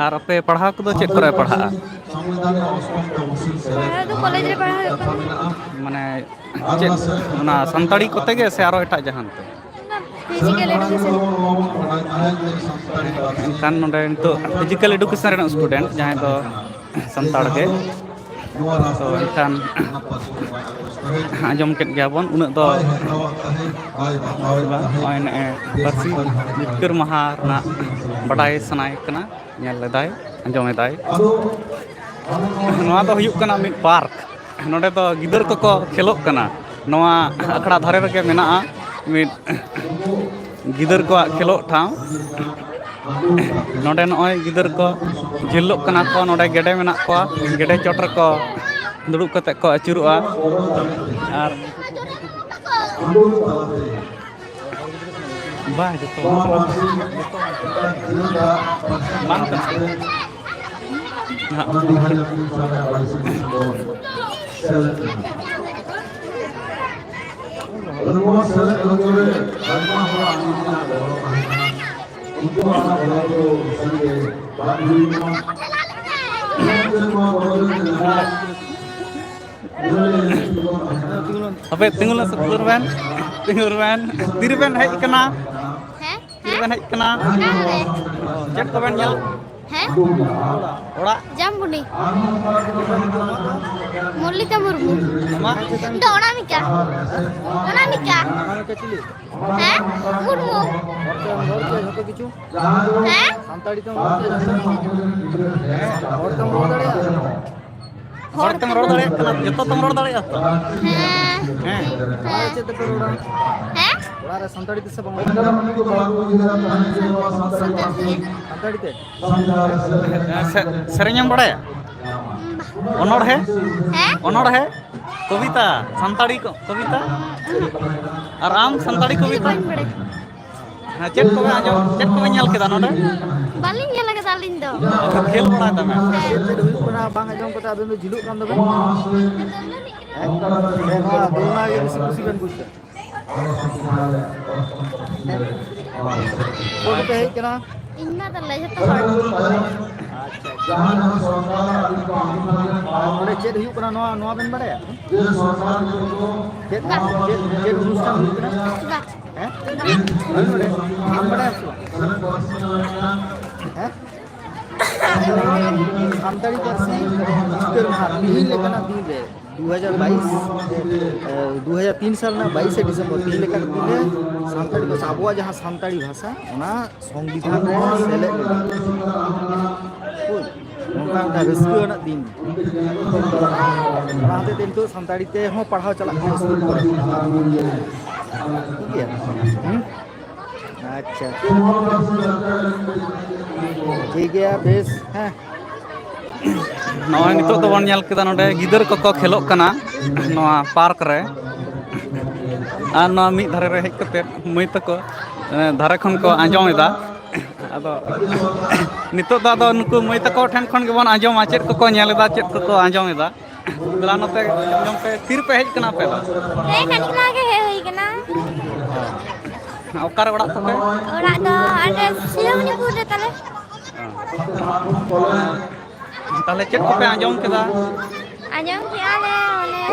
ᱟᱨ ᱟᱯᱮ ᱯᱟᱲᱦᱟᱣ ᱠᱚᱫᱚ ᱪᱮᱫ ᱠᱚᱨᱮ ᱯᱟᱲᱦᱟᱜᱼᱟ? ᱯᱟᱲᱦᱟᱣ ᱫᱚ ᱠᱚᱞᱮᱡᱽ ᱨᱮ ᱯᱟᱲᱦᱟᱣ ᱦᱩᱭᱩᱜ ᱠᱟᱱᱟ᱾ ᱢᱟᱱᱮ ᱪᱮᱫ, ᱚᱱᱟ ᱥᱟᱱᱛᱟᱲᱤ ᱠᱚᱛᱮ ᱜᱮ ᱥᱮ ᱟᱨᱚ ᱮᱴᱟᱜ ᱡᱟᱦᱟᱱ ᱛᱮ? Physical education. ᱮᱱᱠᱷᱟᱱ ᱱᱚᱰᱮ ᱱᱤᱛᱚᱜ ᱯᱷᱤᱡᱤᱠᱮᱞ ᱮᱰᱩᱠᱮᱥᱚᱱ ᱨᱮᱱ ᱥᱴᱩᱰᱮᱱᱴ ᱡᱟᱦᱟᱸᱭ ᱫᱚ ᱥᱟᱱᱛᱟᱲ ᱜᱮ᱾ ᱛᱚ ᱮᱱᱠᱷᱟᱱ ᱟᱸᱡᱚᱢ ᱠᱮᱫ ᱜᱮᱭᱟ ᱵᱚᱱ, ᱩᱱᱟᱹᱜ ᱫᱚ ᱵᱟᱝ᱾ ᱱᱚᱜᱼᱚᱭ ᱱᱮᱜᱼᱮ ᱯᱟᱹᱨᱥᱤ ᱡᱤᱛᱠᱟᱹᱨ ᱢᱟᱦᱟ ᱨᱮᱱᱟᱜ ᱵᱟᱰᱟᱭ ᱥᱟᱱᱟᱭᱮ ᱠᱟᱱᱟ, ᱧᱮᱞ ᱞᱮᱫᱟᱭ, ᱟᱸᱡᱚᱢ ᱮᱫᱟᱭ᱾ ᱱᱚᱣᱟ ᱫᱚ ᱦᱩᱭᱩᱜ ᱠᱟᱱᱟ ᱢᱤᱫ ᱯᱟᱨᱠ᱾ ᱱᱚᱰᱮ ᱫᱚ ᱜᱤᱫᱟᱹᱨ ᱠᱚᱠᱚ ᱠᱷᱮᱞᱳᱜ ᱠᱟᱱᱟ᱾ ᱱᱚᱣᱟ ᱟᱠᱷᱲᱟ ᱫᱷᱟᱨᱮ ᱨᱮᱜᱮ ᱢᱮᱱᱟᱜᱼᱟ ᱢᱤᱫ ᱜᱤᱫᱟᱹᱨ ᱠᱚᱣᱟᱜ ᱠᱷᱮᱞᱳᱜ ᱴᱷᱟᱶ᱾ ᱱᱚᱰᱮ ᱱᱚᱜᱼᱚᱭ ᱜᱤᱫᱟᱹᱨ ᱠᱚ ᱡᱷᱤᱞᱞᱚᱜ ᱠᱟᱱᱟ ᱠᱚ᱾ ᱱᱚᱰᱮ ᱜᱮᱰᱮ ᱢᱮᱱᱟᱜ ᱠᱚᱣᱟ, ᱜᱮᱰᱮ ᱪᱚᱴ ᱨᱮᱠᱚ ᱫᱩᱲᱩᱵ ᱠᱟᱛᱮ ᱠᱚ ᱟᱹᱪᱩᱨᱚᱜᱼᱟ᱾ ᱟᱨ ᱵᱟᱝ, ᱡᱚᱛᱚ ᱵᱟᱝ ᱠᱟᱱᱟ᱾ ᱱᱟᱦᱟᱜ᱾ ᱱᱚᱣᱟ ᱥᱮᱞᱮᱫ ᱦᱚᱪᱚ ᱨᱮ ᱟᱭᱢᱟ ᱦᱚᱲᱟᱜ ᱱᱤᱡᱮᱨᱟᱜ ᱜᱚᱲᱚ ᱛᱟᱦᱮᱸ ᱠᱟᱱᱟ᱾ ᱩᱱᱠᱩᱣᱟᱜ ᱚᱱᱟ ᱜᱚᱲᱚ ᱫᱚ ᱥᱟᱹᱨᱤᱜᱮ ᱵᱟᱝ ᱦᱩᱭ ᱞᱮᱱᱟ᱾ ᱱᱚᱣᱟ ᱜᱚᱲᱚ ᱨᱮ ᱡᱟᱦᱟᱸ ᱦᱟᱯᱮ, ᱛᱤᱸᱜᱩ ᱞᱮᱱ ᱥᱮ, ᱛᱤᱸᱜᱩ ᱨᱮᱵᱮᱱ, ᱛᱤᱸᱜᱩ ᱨᱮᱵᱮᱱ᱾ ᱛᱤᱨᱮᱵᱮᱱ ᱦᱮᱡ ᱟᱠᱟᱱᱟ? ᱦᱮᱸ? ᱛᱤᱨᱮᱵᱮᱱ ᱦᱮᱡ ᱟᱠᱟᱱᱟ? ᱚᱠᱟᱨᱮ? ᱪᱮᱫ ᱠᱚᱵᱮᱱ ᱧᱮᱞ, ᱦᱮᱸ? ᱚᱲᱟᱜ? ᱡᱟᱢᱵᱩᱱᱤ᱾ ᱢᱚᱞᱞᱤᱠᱟ ᱢᱩᱨᱢᱩ᱾ ᱟᱢᱟᱜ? ᱤᱧ ᱫᱚ ᱚᱱᱟᱢᱤᱠᱟ᱾ ᱚᱱᱟᱢᱤᱠᱟ᱾ ᱚᱱᱟᱢᱤᱠᱟ ᱪᱤᱞᱤ? ᱦᱮᱸ? ᱢᱩᱨᱢᱩ᱾ ᱦᱚᱲ ᱛᱮᱢ ᱨᱚᱲ ᱠᱮᱭᱟ ᱡᱷᱚᱛᱚ ᱠᱤᱪᱷᱩ? ᱦᱮᱸ? ᱥᱟᱱᱛᱟᱲᱤ ᱛᱮᱢ ᱨᱚᱲ ᱠᱮᱭᱟ ᱡᱷᱚᱛᱚ ᱠᱤᱪᱷᱩ? ᱦᱮᱸ? ᱦᱚᱲ ᱛᱮᱢ ᱨᱚᱲ ᱫᱟᱲᱮᱭᱟᱜᱼᱟ? ᱦᱚᱲ ᱛᱮᱢ ᱨᱚᱲ ᱫᱟᱲᱮᱭᱟᱜ ᱠᱟᱱᱟ? ᱡᱚᱛᱚ ᱛᱮᱢ ᱨᱚᱲ ᱫᱟᱲᱮᱭᱟᱜᱼᱟ ᱛᱚ? ᱦᱮᱸ᱾ ᱦᱮᱸ᱾ ᱚᱲᱟᱜ ᱨᱮ ᱦᱮᱸ᱾ ᱪᱮᱫ ᱛᱮᱯᱮ ᱨᱚᱲᱟ? ᱦᱮᱸ? ᱚᱲᱟᱜ ᱨᱮ ᱥᱟᱱᱛᱟᱲᱤ ᱛᱮ ᱥᱮ ᱵᱟᱝᱞᱟ? ᱥᱟᱱᱛᱟᱲᱤ ᱛᱮ᱾ ᱥᱟᱱᱛᱟᱲᱤ ᱛᱮ? ᱥᱮ-, ᱥᱮᱨᱮᱧᱮᱢ ᱵᱟᱲᱟᱭᱟ? ᱚᱱᱚᱬᱦᱮ? ᱦᱮᱸ? ᱚᱱᱚᱬᱦᱮ? ᱠᱚᱵᱤᱛᱟ? ᱥᱟᱱᱛᱟᱲᱤ ᱠᱚ-, ᱠᱚᱵᱤᱛᱟ? ᱟᱨ ᱟᱢ ᱥᱟᱱᱛᱟᱲᱤ ᱤᱧ ᱫᱚ ᱠᱚᱵᱤᱛᱟ? ᱵᱟᱹᱧ ᱵᱟᱲᱟᱭᱟ᱾ ᱦᱮᱸ, ᱪᱮᱫ ᱠᱚᱵᱮ ᱟᱸᱡᱚᱢ, ᱪᱮᱫ ᱠᱚᱵᱮ ᱧᱮᱞ ᱠᱮᱫᱟ ᱱᱚᱰᱮ? ᱵᱟᱹᱞᱤᱧ ᱧᱮᱞ ᱟᱠᱟᱫᱟ ᱟᱹᱞᱤᱧ ᱫᱚ᱾ ᱠᱷᱮᱞ ᱵᱟᱲᱟᱭ ᱫᱟᱢᱮ? ᱦᱮᱸ᱾ ᱪᱮᱫ ᱦᱩᱭᱩᱜ ᱠᱟᱱᱟ ᱵᱟᱝ ᱟᱸᱡᱚᱢ ᱠᱟᱛᱮ ᱟᱵᱮᱱ ᱫᱚ ᱡᱷᱤᱞᱩᱜ ᱠᱟᱱ ᱫᱚᱵᱮᱱ? ᱦᱮᱸ? ᱦᱮᱸ, ᱱᱚᱣᱟ ᱫᱚᱞᱱᱟ ᱜᱮ ᱵᱮᱥᱤ ᱠᱩᱥᱤ ᱵᱮᱱ ᱵᱩᱡᱽ ᱮᱫᱟ᱾ ᱦᱮᱸ? ᱚᱠᱚᱭ ᱠᱚᱯᱮ ᱦᱮᱡ ᱠᱟᱱᱟ? ᱤᱧ ᱢᱟ ᱛᱟᱞᱮ ᱡᱚᱛᱚ ᱦᱚᱲ᱾ ᱟᱪᱪᱷᱟ, ᱟᱪᱪᱷᱟ᱾ ᱟᱨ ᱱᱚᱰᱮ ᱪᱮᱫ ᱦᱩᱭᱩᱜ ᱠᱟᱱᱟ ᱱᱚᱣᱟ, ᱱᱚᱣᱟ ᱵᱮᱱ ᱵᱟᱲᱟᱭᱟ? ᱪᱮᱫ, ᱵᱟ᱾ ᱪᱮᱫ, ᱪᱮᱫ ᱚᱱᱩᱥᱴᱷᱟᱱ ᱦᱩᱭᱩᱜ ᱠᱟᱱᱟ? ᱵᱟ᱾ ᱦᱮᱸ? ᱵᱟᱹᱧ ᱵᱟᱲᱟᱭᱟ᱾ ᱟᱢ ᱵᱟᱲᱟᱭᱟᱢ ᱥᱮ ᱵᱟᱝ? ᱦᱮᱸ? ᱥᱟᱱᱛᱟᱲᱤ ᱯᱟᱹᱨᱥᱤ ᱡᱤᱛᱠᱟᱹᱨ ᱢᱟᱦᱟ ᱛᱤᱦᱤᱧ ᱞᱮᱠᱟᱱᱟᱜ ᱫᱤᱱ ᱨᱮ, ᱫᱩ ᱦᱟᱡᱟᱨ ᱵᱟᱭᱤᱥ, ᱮ, ᱫᱩ ᱦᱟᱡᱟᱨ ᱛᱤᱱ ᱥᱟᱞ ᱨᱮᱱᱟᱜ ᱵᱟᱭᱤᱥᱮ ᱰᱤᱥᱮᱢᱵᱚᱨ, ᱛᱤᱦᱤᱧ ᱞᱮᱠᱟᱱᱟᱜ ᱫᱤᱱ ᱨᱮ ᱥᱟᱱᱛᱟᱲᱤ ᱯᱟᱹᱨᱥᱤ, ᱟᱵᱚᱣᱟᱜ ᱡᱟᱦᱟᱸ ᱥᱟᱱᱛᱟᱲᱤ ᱵᱷᱟᱥᱟ, ᱚᱱᱟ ᱥᱚᱝᱵᱤᱫᱷᱟᱱ ᱨᱮ ᱥᱮᱞᱮᱫ ᱞᱟᱹᱜᱤᱫ᱾ ᱦᱳᱭ, ᱱᱚᱝᱠᱟ ᱢᱤᱫᱴᱟᱝ ᱨᱟᱹᱥᱠᱟᱹ ᱟᱱᱟᱜ ᱫᱤᱱ᱾ ᱚᱱᱟ ᱦᱚᱛᱮᱡ ᱛᱮ ᱱᱤᱛᱚᱜ ᱥᱟᱱᱛᱟᱲᱤ ᱛᱮᱦᱚᱸ ᱯᱟᱲᱦᱟᱣ ᱪᱟᱞᱟᱜ ᱠᱟᱱᱟ ᱥᱠᱩᱞ ᱠᱚᱨᱮ᱾ ᱴᱷᱤᱠ ᱜᱮᱭᱟ? ᱦᱩᱸ? ᱟᱪᱪᱷᱟ᱾ ᱴᱷᱤᱠ ᱜᱮᱭᱟ, ᱵᱮᱥ, ᱦᱮᱸ᱾ ᱱᱚᱜᱼᱚᱭ ᱱᱤᱛᱚᱜ ᱫᱚᱵᱚᱱ ᱧᱮᱞ ᱠᱮᱫᱟ, ᱱᱚᱰᱮ ᱜᱤᱫᱟᱹᱨ ᱠᱚᱠᱚ ᱠᱷᱮᱞᱳᱜ ᱠᱟᱱᱟ ᱱᱚᱣᱟ ᱯᱟᱨᱠ ᱨᱮ᱾ ᱟᱨ ᱱᱚᱣᱟ ᱢᱤᱫ ᱫᱷᱟᱨᱮ ᱨᱮ ᱦᱮᱡ ᱠᱟᱛᱮᱫ ᱢᱟᱹᱭ ᱛᱟᱠᱚ, ᱮ, ᱫᱷᱟᱨᱮ ᱠᱷᱚᱱ ᱠᱚ ᱟᱸᱡᱚᱢ ᱮᱫᱟ᱾ ᱟᱫᱚ ᱱᱤᱛᱚᱜ ᱫᱚ ᱟᱫᱚ ᱱᱩᱠᱩ ᱢᱟᱹᱭ ᱛᱟᱠᱚ ᱴᱷᱮᱱ ᱠᱷᱚᱱ ᱜᱮᱵᱚᱱ ᱟᱸᱡᱚᱢᱟ ᱪᱮᱫ ᱠᱚᱠᱚ ᱧᱮᱞ ᱮᱫᱟ, ᱪᱮᱫ ᱠᱚᱠᱚ ᱟᱸᱡᱚᱢ ᱮᱫᱟ᱾ ᱫᱮᱞᱟ ᱱᱚᱛᱮ ᱡᱚᱢ ᱯᱮ᱾ ᱛᱤᱨᱮᱯᱮ ᱦᱮᱡ ᱠᱟᱱᱟ ᱟᱯᱮ ᱫᱚ? ᱦᱮᱸ, ᱠᱟᱹᱴᱤᱡ ᱞᱟᱦᱟ ᱜᱮ ᱦᱮᱡ ᱦᱩᱭ ᱠᱟᱱᱟ᱾ ᱚᱠᱟᱨᱮ ᱚᱲᱟᱜ ᱛᱟᱯᱮ? ᱚᱲᱟᱜ ᱫᱚ ᱟᱞᱮ ᱥᱤᱞᱟᱹᱢᱚᱱᱤᱯᱩᱨ ᱨᱮ ᱛᱟᱞᱮ᱾ ᱛᱟᱦᱞᱮ ᱪᱮᱫ ᱠᱚᱯᱮ ᱟᱸᱡᱚᱢ ᱠᱮᱫᱟ? ᱟᱸᱡᱚᱢ ᱠᱮᱜᱼᱟ ᱞᱮ ᱚᱱᱮ,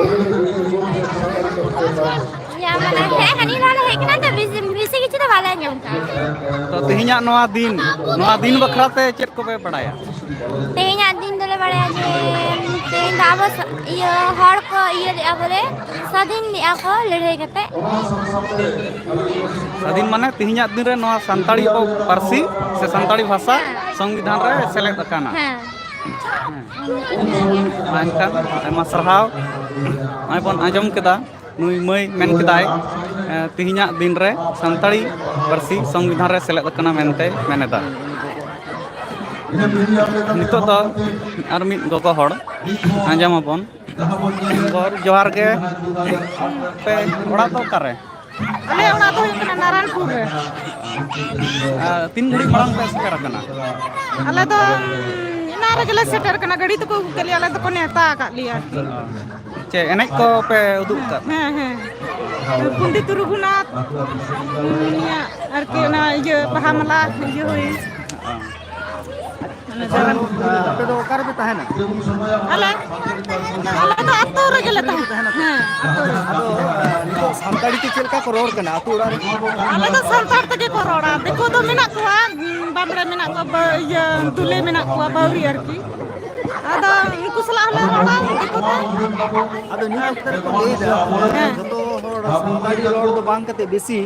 ᱤᱭᱟᱹ, ᱢᱟᱱᱮ, ᱦᱮᱸ, ᱦᱟᱹᱱᱤ ᱱᱟᱣᱟ ᱞᱮ ᱦᱮᱡ ᱠᱟᱱᱟ ᱛᱚ, ᱵᱮᱥᱤ, ᱵᱮᱥᱤ ᱠᱤᱪᱷᱩ ᱫᱚ ᱵᱟᱞᱮ ᱵᱟᱞᱮ ᱟᱸᱡᱚᱢ ᱠᱟᱜᱼᱟ᱾ ᱛᱚ, ᱛᱮᱦᱮᱧᱟᱜ ᱱᱚᱣᱟ ᱫᱤᱱ, ᱱᱚᱣᱟ ᱫᱤᱱ ᱵᱟᱠᱷᱨᱟ ᱛᱮ ᱪᱮᱫ ᱠᱚᱯᱮ ᱵᱟᱲᱟᱭᱟ? ᱛᱮᱦᱮᱧᱟᱜ ᱫᱤᱱ ᱫᱚᱞᱮ ᱵᱟᱲᱟᱭᱟ ᱡᱮ ᱛᱮᱦᱮᱧ ᱫᱚ ᱟᱵᱚ ᱥᱟ-, ᱤᱭᱟᱹ ᱦᱚᱲ ᱠᱚ ᱤᱭᱟᱹ ᱞᱮᱫᱼᱟ ᱵᱚᱞᱮ, ᱥᱟᱹᱫᱷᱤᱱ ᱞᱮᱫᱼᱟ ᱠᱚ ᱞᱟᱹᱲᱦᱟᱹᱭ ᱠᱟᱛᱮ᱾ ᱥᱟᱹᱫᱷᱤᱱ ᱢᱟᱱᱮ ᱛᱮᱦᱮᱧᱟᱜ ᱫᱤᱱ ᱨᱮ ᱱᱚᱣᱟ ᱥᱟᱱᱛᱟᱲᱤ ᱯᱟᱹᱨᱥᱤ ᱥᱮ ᱥᱟᱱᱛᱟᱲᱤ ᱵᱷᱟᱥᱟ ᱥᱚᱝᱵᱤᱫᱷᱟᱱ ᱨᱮ ᱥᱮᱞᱮᱫ ᱟᱠᱟᱱᱟ᱾ ᱦᱮᱸ᱾ ᱦᱮᱸ᱾ ᱢᱟ ᱮᱱᱠᱷᱟᱱ ᱟᱭᱢᱟ ᱥᱟᱨᱦᱟᱣ᱾ ᱱᱚᱜᱼᱚᱭ ᱵᱚᱱ ᱟᱸᱡᱚᱢ ᱠᱮᱫᱟ, ᱱᱩᱭ ᱢᱟᱹᱭ ᱢᱮᱱ ᱠᱮᱫᱟᱭ, ᱮ, ᱛᱮᱦᱮᱧᱟᱜ ᱫᱤᱱ ᱨᱮ ᱥᱟᱱᱛᱟᱲᱤ ᱯᱟᱹᱨᱥᱤ ᱥᱚᱝᱵᱤᱫᱷᱟᱱ ᱨᱮ ᱥᱮᱞᱮᱫ ᱟᱠᱟᱱᱟ ᱢᱮᱱᱛᱮ ᱢᱮᱱ ᱮᱫᱟ᱾ ᱱᱤᱛᱚᱜ ᱫᱚ ᱟᱨ ᱢᱤᱫ ᱜᱚᱜᱚ ᱦᱚᱲ ᱟᱸᱡᱚᱢ ᱟᱵᱚᱱ᱾ ᱜᱚᱜᱚ, ᱡᱚᱦᱟᱨ ᱜᱮ᱾ ᱟᱯᱮ ᱚᱲᱟᱜ ᱫᱚ ᱚᱠᱟᱨᱮ? ᱟᱞᱮ ᱚᱲᱟᱜ ᱫᱚ ᱦᱩᱭᱩᱜ ᱠᱟᱱᱟ ᱱᱟᱨᱟᱱᱯᱩᱨ ᱨᱮ᱾ ᱟᱨ ᱛᱤᱱ ᱜᱷᱟᱹᱲᱤᱡ ᱢᱟᱲᱟᱝ ᱯᱮ ᱥᱮᱴᱮᱨ ᱟᱠᱟᱱᱟ? ᱟᱞᱮ ᱫᱚ, ᱩᱢ, ᱮᱱᱟᱝ ᱨᱮᱜᱮ ᱞᱮ ᱥᱮᱴᱮᱨ ᱟᱠᱟᱱᱟ, ᱜᱟᱹᱰᱤ ᱛᱮᱠᱚ ᱟᱹᱜᱩ ᱠᱮᱫ ᱞᱮᱭᱟ, ᱟᱞᱮ ᱫᱚᱠᱚ ᱱᱮᱣᱛᱟ ᱟᱠᱟᱫ ᱞᱮᱭᱟ ᱟᱨᱠᱤ᱾ ᱪᱮᱫ ᱮᱱᱮᱡ ᱠᱚ ᱯᱮ ᱩᱫᱩᱜ ᱟᱠᱟᱫ? ᱦᱮᱸ, ᱦᱮᱸ᱾ ᱯᱚᱱᱰᱤᱛ ᱨᱚᱜᱷᱩᱱᱟᱛᱷ, ᱩᱱᱤᱭᱟᱜ ᱟᱨᱠᱤ ᱚᱱᱟ ᱤᱭᱟᱹ ᱵᱟᱦᱟ ᱢᱟᱞᱟ ᱤᱭᱟᱹ ᱦᱩᱭ᱾ ᱚᱱᱟ ᱫᱟᱬᱟᱱ᱾ ᱟᱯᱮ ᱫᱚ ᱚᱠᱟ ᱨᱮᱯᱮ ᱛᱟᱦᱮᱱᱟ? ᱟᱞᱮ, ᱟᱞᱮ ᱫᱚ ᱟᱹᱛᱩ ᱨᱮᱜᱮ ᱞᱮ ᱛᱟᱦᱮᱱᱟ᱾ ᱦᱮᱸ, ᱟᱹᱛᱩ ᱨᱮ᱾ ᱟᱫᱚ, ᱱᱤᱛᱚᱜ ᱥᱟᱱᱛᱟᱲᱤ ᱛᱮ ᱪᱮᱫ ᱞᱮᱠᱟ ᱠᱚ ᱨᱚᱲ ᱠᱟᱱᱟ ᱟᱹᱛᱩ ᱚᱲᱟᱜ ᱨᱮ? ᱟᱞᱮ ᱫᱚ ᱥᱟᱱᱛᱟᱲ ᱛᱮᱜᱮ ᱠᱚ ᱨᱚᱲᱟ᱾ ᱫᱤᱠᱩ ᱫᱚ ᱢᱮᱱᱟᱜ ᱠᱚᱣᱟ, ᱵᱟᱢᱲᱮ ᱢᱮᱱᱟᱜ ᱠᱚᱣᱟ, ᱵᱟ-, ᱤᱭᱟᱹ, ᱫᱩᱞᱮ ᱢᱮᱱᱟᱜ ᱠᱚᱣᱟ, ᱵᱟᱹᱣᱨᱤ ᱟᱨᱠᱤ᱾ ᱟᱫᱚ ᱩᱱᱠᱩ ᱥᱟᱞᱟᱜ ᱦᱚᱸᱞᱮ ᱨᱚᱲᱟ ᱫᱤᱠᱩ ᱛᱮ᱾ ᱟᱫᱚ ᱱᱤᱭᱟᱹ ᱚᱠᱛᱚ ᱨᱮᱠᱚ ᱞᱟᱹᱭ ᱮᱫᱟ, ᱦᱮᱸ᱾ ᱡᱚᱛᱚ ᱦᱚᱲ ᱥᱟᱱᱛᱟᱲᱤ ᱨᱚᱲ ᱫᱚ ᱵᱟᱝ ᱠᱟᱛᱮ ᱵᱮᱥᱤ,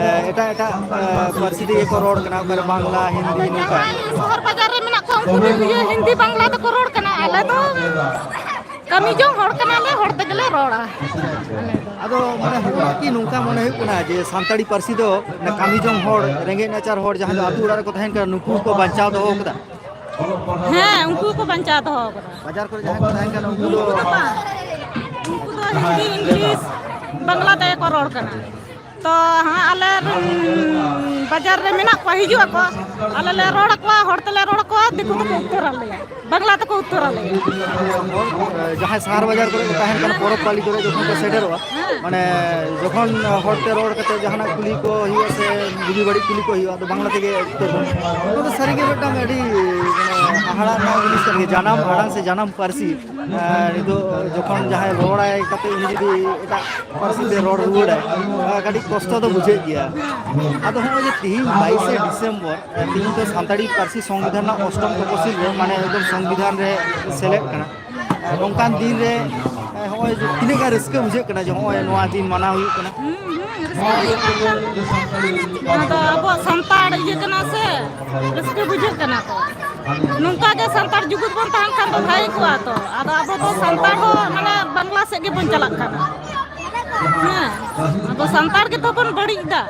ᱮ, ᱮᱴᱟᱜ ᱮᱴᱟᱜ, ᱮ, ᱯᱟᱹᱨᱥᱤ ᱛᱮᱜᱮ ᱠᱚ ᱨᱚᱲ ᱠᱟᱱᱟ, ᱚᱠᱟᱨᱮ ᱵᱟᱝᱞᱟ, ᱦᱤᱱᱫᱤ, ᱱᱚᱝᱠᱟ᱾ ᱡᱟᱦᱟᱸᱭ ᱥᱚᱦᱚᱨ ᱵᱟᱡᱟᱨ ᱨᱮ ᱢᱮᱱᱟᱜ ᱠᱚᱣᱟ, ᱩᱱᱠᱩ ᱫᱚ ᱤᱭᱟᱹ ᱦᱤᱱᱫᱤ ᱵᱟᱝᱞᱟ ᱛᱮᱠᱚ ᱨᱚᱲ ᱠᱟᱱᱟ᱾ ᱟᱞᱮ ᱫᱚ ᱠᱟᱹᱢᱤ ᱡᱚᱝ ᱦᱚᱲ ᱠᱟᱱᱟᱞᱮ, ᱦᱚᱲ ᱛᱮᱜᱮᱞᱮ ᱨᱚᱲᱟ᱾ ᱟᱫᱚ ᱢᱟᱱᱮ ᱦᱚᱲ ᱠᱤ ᱱᱚᱝᱠᱟ ᱢᱚᱱᱮ ᱦᱩᱭᱩᱜ ᱠᱟᱱᱟ ᱡᱮ ᱥᱟᱱᱛᱟᱲᱤ ᱯᱟᱹᱨᱥᱤ ᱫᱚ ᱚᱱᱟ ᱠᱟᱹᱢᱤ ᱡᱚᱝ ᱦᱚᱲ, ᱨᱮᱸᱜᱮᱡ ᱱᱟᱪᱟᱨ ᱦᱚᱲ ᱡᱟᱦᱟᱸ ᱫᱚ ᱟᱹᱛᱩ ᱚᱲᱟᱜ ᱨᱮᱠᱚ ᱛᱟᱦᱮᱱ ᱠᱟᱱᱟ, ᱱᱩᱠᱩ ᱠᱚ ᱵᱟᱧᱪᱟᱣ ᱫᱚᱦᱚ ᱠᱟᱫᱟ? ᱦᱮᱸ, ᱩᱱᱠᱩ ᱠᱚ ᱵᱟᱧᱪᱟᱣ ᱫᱚᱦᱚ ᱠᱟᱫᱟ᱾ ᱵᱟᱡᱟᱨ ᱠᱚᱨᱮ ᱡᱟᱦᱟᱸᱭ ᱠᱚ ᱛᱟᱦᱮᱱ ᱠᱟᱱᱟ, ᱩᱱᱠᱩ ᱫᱚ ᱩᱱᱠᱩ ᱫᱚ ᱵᱟᱝ᱾ ᱩᱱᱠᱩ ᱫᱚ ᱦᱤᱱᱫᱤ, ᱤᱝᱞᱤᱥ, ᱵᱟᱝᱞᱟ ᱛᱮᱜᱮ ᱠᱚ ᱨᱚᱲ ᱠᱟᱱᱟ᱾ ᱛᱚ ᱦᱮᱸ, ᱟᱞᱮ, ᱩᱸ, ᱵᱟᱡᱟᱨ ᱨᱮ ᱢᱮᱱᱟᱜ ᱠᱚᱣᱟ, ᱦᱤᱡᱩᱜ ᱟᱠᱚ, ᱟᱞᱮ ᱞᱮ ᱨᱚᱲ ᱟᱠᱚᱣᱟ, ᱦᱚᱲ ᱛᱮᱞᱮ ᱨᱚᱲ ᱟᱠᱚᱣᱟ, ᱫᱤᱠᱩ ᱛᱮᱠᱚ ᱩᱛᱛᱚᱨ ᱟᱞᱮᱭᱟ, ᱵᱟᱝᱞᱟ ᱛᱮᱠᱚ ᱩᱛᱛᱚᱨ ᱟᱞᱮᱭᱟ᱾ ᱦᱚᱲ, ᱮ, ᱡᱟᱦᱟᱸᱭ ᱥᱟᱦᱟᱨ ᱵᱟᱡᱟᱨ ᱠᱚᱨᱮ ᱠᱚ ᱛᱟᱦᱮᱱ ᱠᱟᱱᱟ, ᱯᱚᱨᱚᱵᱽ ᱯᱟᱹᱞᱤ ᱠᱚᱨᱮ ᱡᱚᱠᱷᱚᱱ ᱠᱚ ᱥᱮᱴᱮᱨᱚᱜᱼᱟ, ᱦᱮᱸ᱾ ᱢᱟᱱᱮ ᱡᱚᱠᱷᱚᱱ ᱦᱚᱲ ᱛᱮ ᱨᱚᱲ ᱠᱟᱛᱮ ᱡᱟᱦᱟᱱᱟᱜ ᱠᱩᱞᱤ ᱠᱚ ᱦᱩᱭᱩᱜᱼᱟ ᱥᱮ ᱵᱩᱜᱤ ᱵᱟᱹᱲᱤᱡ ᱠᱩᱞᱤ ᱠᱚ ᱦᱩᱭᱩᱜᱼᱟ, ᱟᱫᱚ ᱵᱟᱝᱞᱟ ᱛᱮᱜᱮ ᱩᱛᱛᱚᱨ ᱵᱚᱱ᱾ ᱱᱚᱣᱟ ᱫᱚ ᱥᱟᱹᱨᱤᱜᱮ ᱢᱤᱫᱴᱟᱝ ᱟᱹᱰᱤ, ᱢᱟᱱᱮ, ᱦᱟᱦᱟᱲᱟᱜ ᱨᱮᱱᱟᱜ ᱡᱤᱱᱤᱥ ᱠᱟᱱ ᱜᱮᱭᱟ᱾ ᱡᱟᱱᱟᱢ ᱟᱲᱟᱝ ᱥᱮ ᱡᱟᱱᱟᱢ ᱯᱟᱹᱨᱥᱤ, ᱟᱨ ᱱᱤᱛᱚᱜ ᱡᱚᱠᱷᱚᱱ ᱡᱟᱦᱟᱸᱭ ᱨᱚᱲᱟᱭ ᱠᱟᱛᱮ ᱩᱱᱤ ᱡᱩᱫᱤ ᱮᱴᱟᱜ ᱯᱟᱹᱨᱥᱤ ᱛᱮ ᱨᱚᱲ ᱨᱩᱣᱟᱹᱲᱟᱭ, ᱠᱟᱹᱴᱤᱡ ᱠᱚᱥᱴᱚ ᱫᱚ ᱵᱩᱡᱷᱟᱹᱜ ᱜᱮᱭᱟ᱾ ᱟᱫᱚ ᱦᱚᱸᱜᱼᱚᱭ ᱡᱮ ᱛᱤᱦᱤᱧ ᱵᱟᱭᱤᱥᱮ ᱰᱤᱥᱮᱢᱵᱚᱨ, ᱛᱤᱦᱤᱧ ᱫᱚ ᱥᱟᱱᱛᱟᱲᱤ ᱯᱟᱹᱨᱥᱤ ᱥᱚᱝᱵᱤᱫᱷᱟᱱ ᱨᱮᱱᱟᱜ ᱚᱥᱴᱚᱢ ᱛᱚᱯᱚᱥᱤᱞ ᱨᱮ, ᱢᱟᱱᱮ, ᱮᱠᱫᱚᱢ ᱥᱚᱝᱵᱤᱫᱷᱟᱱ ᱨᱮ ᱥᱮᱞᱮᱫ ᱠᱟᱱᱟ᱾ ᱱᱚᱝᱠᱟᱱ ᱫᱤᱱ ᱨᱮ ᱦᱚᱸᱜᱼᱚᱭ ᱡᱮ ᱛᱤᱱᱟᱹᱜ ᱜᱟᱱ ᱨᱟᱹᱥᱠᱟᱹ ᱵᱩᱡᱷᱟᱹᱜ ᱠᱟᱱᱟ ᱡᱮ ᱦᱚᱸᱜᱼᱚᱭ ᱱᱚᱣᱟ ᱫᱤᱱ ᱢᱟᱱᱟᱣ ᱦᱩᱭᱩᱜ ᱠᱟᱱᱟ? ᱦᱩᱸ, ᱦᱩᱸ, ᱨᱟᱹᱥᱠᱟᱹ ᱵᱩᱡᱷᱟᱹᱜ ᱠᱟᱱᱟ᱾ ᱱᱚᱣᱟ ᱫᱚ ᱟᱵᱚᱣᱟᱜ ᱥᱟᱱᱛᱟᱲ ᱤᱭᱟᱹ ᱠᱟᱱᱟ ᱥᱮ, ᱨᱟᱹᱥᱠᱟᱹ ᱵᱩᱡᱷᱟᱹᱜ ᱠᱟᱱᱟ ᱛᱚ᱾ ᱱᱚᱝᱠᱟ ᱜᱮ ᱥᱟᱱᱛᱟᱲ ᱡᱩᱜᱩᱫ ᱵᱚᱱ ᱛᱟᱦᱮᱱ ᱠᱷᱟᱱ ᱫᱚ ᱵᱷᱟᱜᱮ ᱠᱚᱜᱼᱟ ᱛᱚ᱾ ᱟᱫᱚ ᱟᱵᱚ ᱫᱚ ᱥᱟᱱᱛᱟᱲ ᱦᱚᱸ, ᱢᱟᱱᱮ, ᱵᱟᱝᱞᱟ ᱥᱮᱫ ᱜᱮᱵᱚᱱ ᱪᱟᱞᱟᱜ ᱠᱟᱱᱟ᱾ ᱦᱮᱸ, ᱟᱫᱚ ᱥᱟᱱᱛᱟᱲ ᱜᱮᱛᱚ ᱵᱚᱱ ᱵᱟᱹᱲᱤᱡ ᱮᱫᱟ,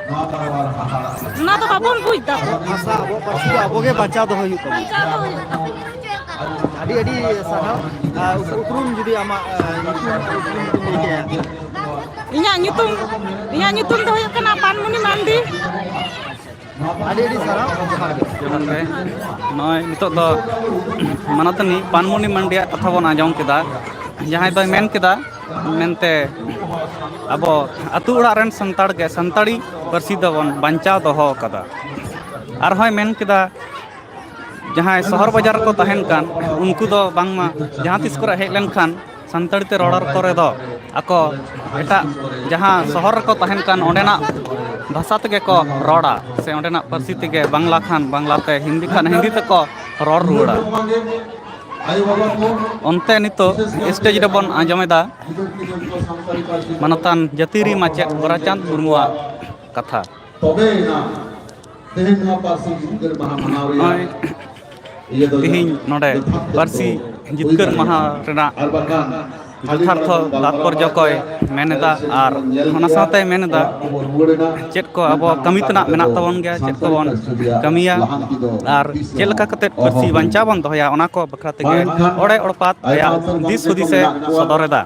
ᱚᱱᱟ ᱫᱚ ᱵᱟᱵᱚᱱ ᱵᱩᱡᱽ ᱮᱫᱟ ᱛᱚ᱾ ᱵᱷᱟᱥᱟ, ᱟᱵᱚᱣᱟᱜ ᱯᱟᱹᱨᱥᱤ ᱫᱚ ᱟᱵᱚ ᱜᱮ ᱵᱟᱧᱪᱟᱣ ᱫᱚᱦᱚᱭ ᱦᱩᱭᱩᱜ ᱛᱟᱵᱚᱱᱟ᱾ ᱵᱟᱧᱪᱟᱣ ᱫᱚ ᱦᱩᱭᱩᱜ ᱛᱟᱵᱚᱱᱟ᱾ ᱟᱹᱰᱤ ᱟᱹᱰᱤ ᱥᱟᱨᱦᱟᱣ᱾ ᱟᱨ ᱩᱯ-, ᱩᱯᱨᱩᱢ ᱡᱩᱫᱤ ᱟᱢᱟᱜ, ᱟᱨ, ᱧᱩᱛᱩᱢ, ᱩᱯᱨᱩᱢ ᱡᱩᱫᱤᱢ ᱞᱟᱹᱭ ᱠᱮᱭᱟ᱾ ᱤᱧᱟᱹᱜ ᱧᱩᱛᱩᱢ, ᱤᱧᱟᱹᱜ ᱧᱩᱛᱩᱢ ᱫᱚ ᱦᱩᱭᱩᱜ ᱠᱟᱱᱟ ᱯᱟᱱᱢᱩᱱᱤ ᱢᱟᱱᱰᱤ᱾ ᱟᱹᱰᱤ ᱟᱹᱰᱤ ᱥᱟᱨᱦᱟᱣ, ᱡᱚᱦᱟᱨ ᱜᱮ᱾ ᱡᱚᱦᱟᱨ ᱜᱮ᱾ ᱱᱚᱜᱼᱚᱭ ᱱᱤᱛᱚᱜ ᱫᱚ ᱢᱟᱱᱚᱛᱟᱱᱤ ᱯᱟᱱᱢᱩᱱᱤ ᱢᱟᱱᱰᱤᱭᱟᱜ ᱠᱟᱛᱷᱟ ᱵᱚᱱ ᱟᱸᱡᱚᱢ ᱠᱮᱫᱟ, ᱡᱟᱦᱟᱸᱭ ᱫᱚᱭ ᱢᱮᱱ ᱠᱮᱫᱟ ᱢᱮᱱᱛᱮ, ᱟᱵᱚ ᱟᱹᱛᱩ ᱚᱲᱟᱜ ᱨᱮᱱ ᱥᱟᱱᱛᱟᱲ ᱜᱮ ᱥᱟᱱᱛᱟᱲᱤ ᱯᱟᱹᱨᱥᱤ ᱫᱚᱵᱚᱱ ᱵᱟᱧᱪᱟᱣ ᱫᱚᱦᱚ ᱟᱠᱟᱫᱟ᱾ ᱟᱨᱦᱚᱸᱭ ᱢᱮᱱ ᱠᱮᱫᱟ, ᱡᱟᱦᱟᱸᱭ ᱥᱚᱦᱚᱨ ᱵᱟᱡᱟᱨ ᱨᱮᱠᱚ ᱛᱟᱦᱮᱱ ᱠᱟᱱ, ᱩᱱᱠᱩ ᱫᱚ ᱵᱟᱝᱢᱟ ᱡᱟᱦᱟᱸ ᱛᱤᱥ ᱠᱚᱨᱮ ᱦᱮᱡ ᱞᱮᱱᱠᱷᱟᱱ ᱥᱟᱱᱛᱟᱲᱤ ᱛᱮ ᱨᱚᱲ ᱚᱠᱛᱚ ᱨᱮᱫᱚ ᱟᱠᱚ ᱮᱴᱟᱜ ᱡᱟᱦᱟᱸ ᱥᱚᱦᱚᱨ ᱨᱮᱠᱚ ᱛᱟᱦᱮᱱ ᱠᱟᱱ ᱚᱸᱰᱮᱱᱟᱜ ᱵᱷᱟᱥᱟ ᱛᱮᱜᱮ ᱠᱚ ᱨᱚᱲᱟ, ᱥᱮ ᱚᱸᱰᱮᱱᱟᱜ ᱯᱟᱹᱨᱥᱤ ᱛᱮᱜᱮ, ᱵᱟᱝᱞᱟ ᱠᱷᱟᱱ ᱵᱟᱝᱞᱟ ᱛᱮ, ᱦᱤᱱᱫᱤ ᱠᱷᱟᱱ ᱦᱤᱱᱫᱤ ᱛᱮᱠᱚ ᱨᱚᱲ ᱨᱩᱣᱟᱹᱲᱟ᱾ ᱚᱱᱛᱮ ᱱᱤᱛᱚᱜ ᱥᱴᱮᱡ ᱨᱮᱵᱚᱱ ᱟᱸᱡᱚᱢᱮᱫᱟ ᱢᱟᱱᱚᱛᱟᱱ ᱡᱟᱹᱛᱤᱭᱟᱹᱨᱤ ᱢᱟᱪᱮᱫ ᱜᱳᱨᱟᱪᱟᱸᱫᱽ ᱢᱩᱨᱢᱩᱣᱟᱜ ᱠᱟᱛᱷᱟ᱾ ᱛᱚᱵᱮᱭᱮᱱᱟ ᱛᱮᱦᱮᱧ ᱱᱚᱣᱟ ᱯᱟᱹᱨᱥᱤ ᱡᱤᱛᱠᱟᱹᱨ ᱢᱟᱦᱟ ᱢᱟᱱᱟᱣ ᱨᱮᱭᱟᱜ ᱱᱚᱜᱼᱚᱭ ᱤᱭᱟᱹ ᱫᱚ ᱛᱤᱦᱤᱧ ᱱᱚᱰᱮ ᱡᱚᱛᱷᱟᱛ ᱛᱮᱫ ᱯᱟᱹᱨᱥᱤ ᱫᱚ ᱦᱩᱭ ᱡᱤᱛᱠᱟᱹᱨ ᱫᱟᱲᱮᱭᱟᱜᱼᱟ᱾ ᱢᱟᱦᱟ ᱨᱮᱱᱟᱜ ᱟᱨ ᱵᱟᱠᱷᱟᱱ ᱠᱷᱟᱹᱞᱤ ᱡᱚᱛᱷᱟᱨᱛᱷᱚ ᱵᱟᱵᱚᱱ ᱜᱟᱞᱢᱟᱨᱟᱣ ᱛᱟᱨᱯᱚᱨᱡᱚᱠᱚᱭ ᱠᱟᱛᱮ ᱢᱮᱱ ᱮᱫᱟ, ᱥᱮ ᱟᱨ ᱵᱚᱱ ᱧᱮᱞ ᱚᱱᱟ ᱠᱮᱜᱼᱟ, ᱥᱟᱶᱛᱮ ᱢᱮᱱ ᱮᱫᱟ, ᱚᱲᱟᱜ ᱠᱚᱵᱚᱱ ᱨᱩᱣᱟᱹᱲ ᱮᱱᱟ᱾ ᱪᱮᱫ ᱠᱚ ᱟᱵᱚ ᱢᱮᱱᱠᱷᱟᱱ ᱠᱟᱹᱢᱤ ᱛᱮᱱᱟᱜ ᱟᱵᱚ ᱢᱮᱱᱟᱜ ᱛᱟᱵᱚᱱ ᱜᱮᱭᱟ, ᱪᱮᱫ ᱥᱟᱱᱛᱟᱲᱤ ᱠᱚᱵᱚᱱ ᱯᱟᱹᱨᱥᱤ ᱨᱮᱭᱟᱜ ᱠᱟᱹᱢᱤᱭᱟ ᱞᱟᱦᱟᱱᱛᱤ ᱫᱚ ᱟᱨ ᱛᱤᱥ ᱪᱮᱫ ᱨᱮᱦᱚᱸ ᱞᱮᱠᱟ ᱠᱟᱛᱮ ᱚᱦᱚ ᱯᱟᱹᱨᱥᱤ ᱦᱩᱭ ᱵᱟᱧᱪᱟᱣ ᱠᱚᱜᱼᱟ᱾ ᱵᱚᱱ ᱫᱚᱦᱚᱭᱟ, ᱚᱱᱟ ᱠᱚ ᱵᱟᱠᱷᱨᱟ ᱛᱮᱜᱮ ᱵᱟᱝᱠᱷᱟᱱ ᱚᱲᱮ ᱚᱲᱯᱟᱛ ᱟᱭᱢᱟ ᱟᱭᱟᱜ ᱩᱛᱟᱹᱨ ᱫᱤᱥ ᱢᱟᱪᱮᱫ ᱠᱚ ᱦᱩᱫᱤᱥᱮ ᱢᱮᱱᱟᱜ ᱠᱚᱣᱟ᱾ ᱥᱚᱫᱚᱨ ᱮᱫᱟ᱾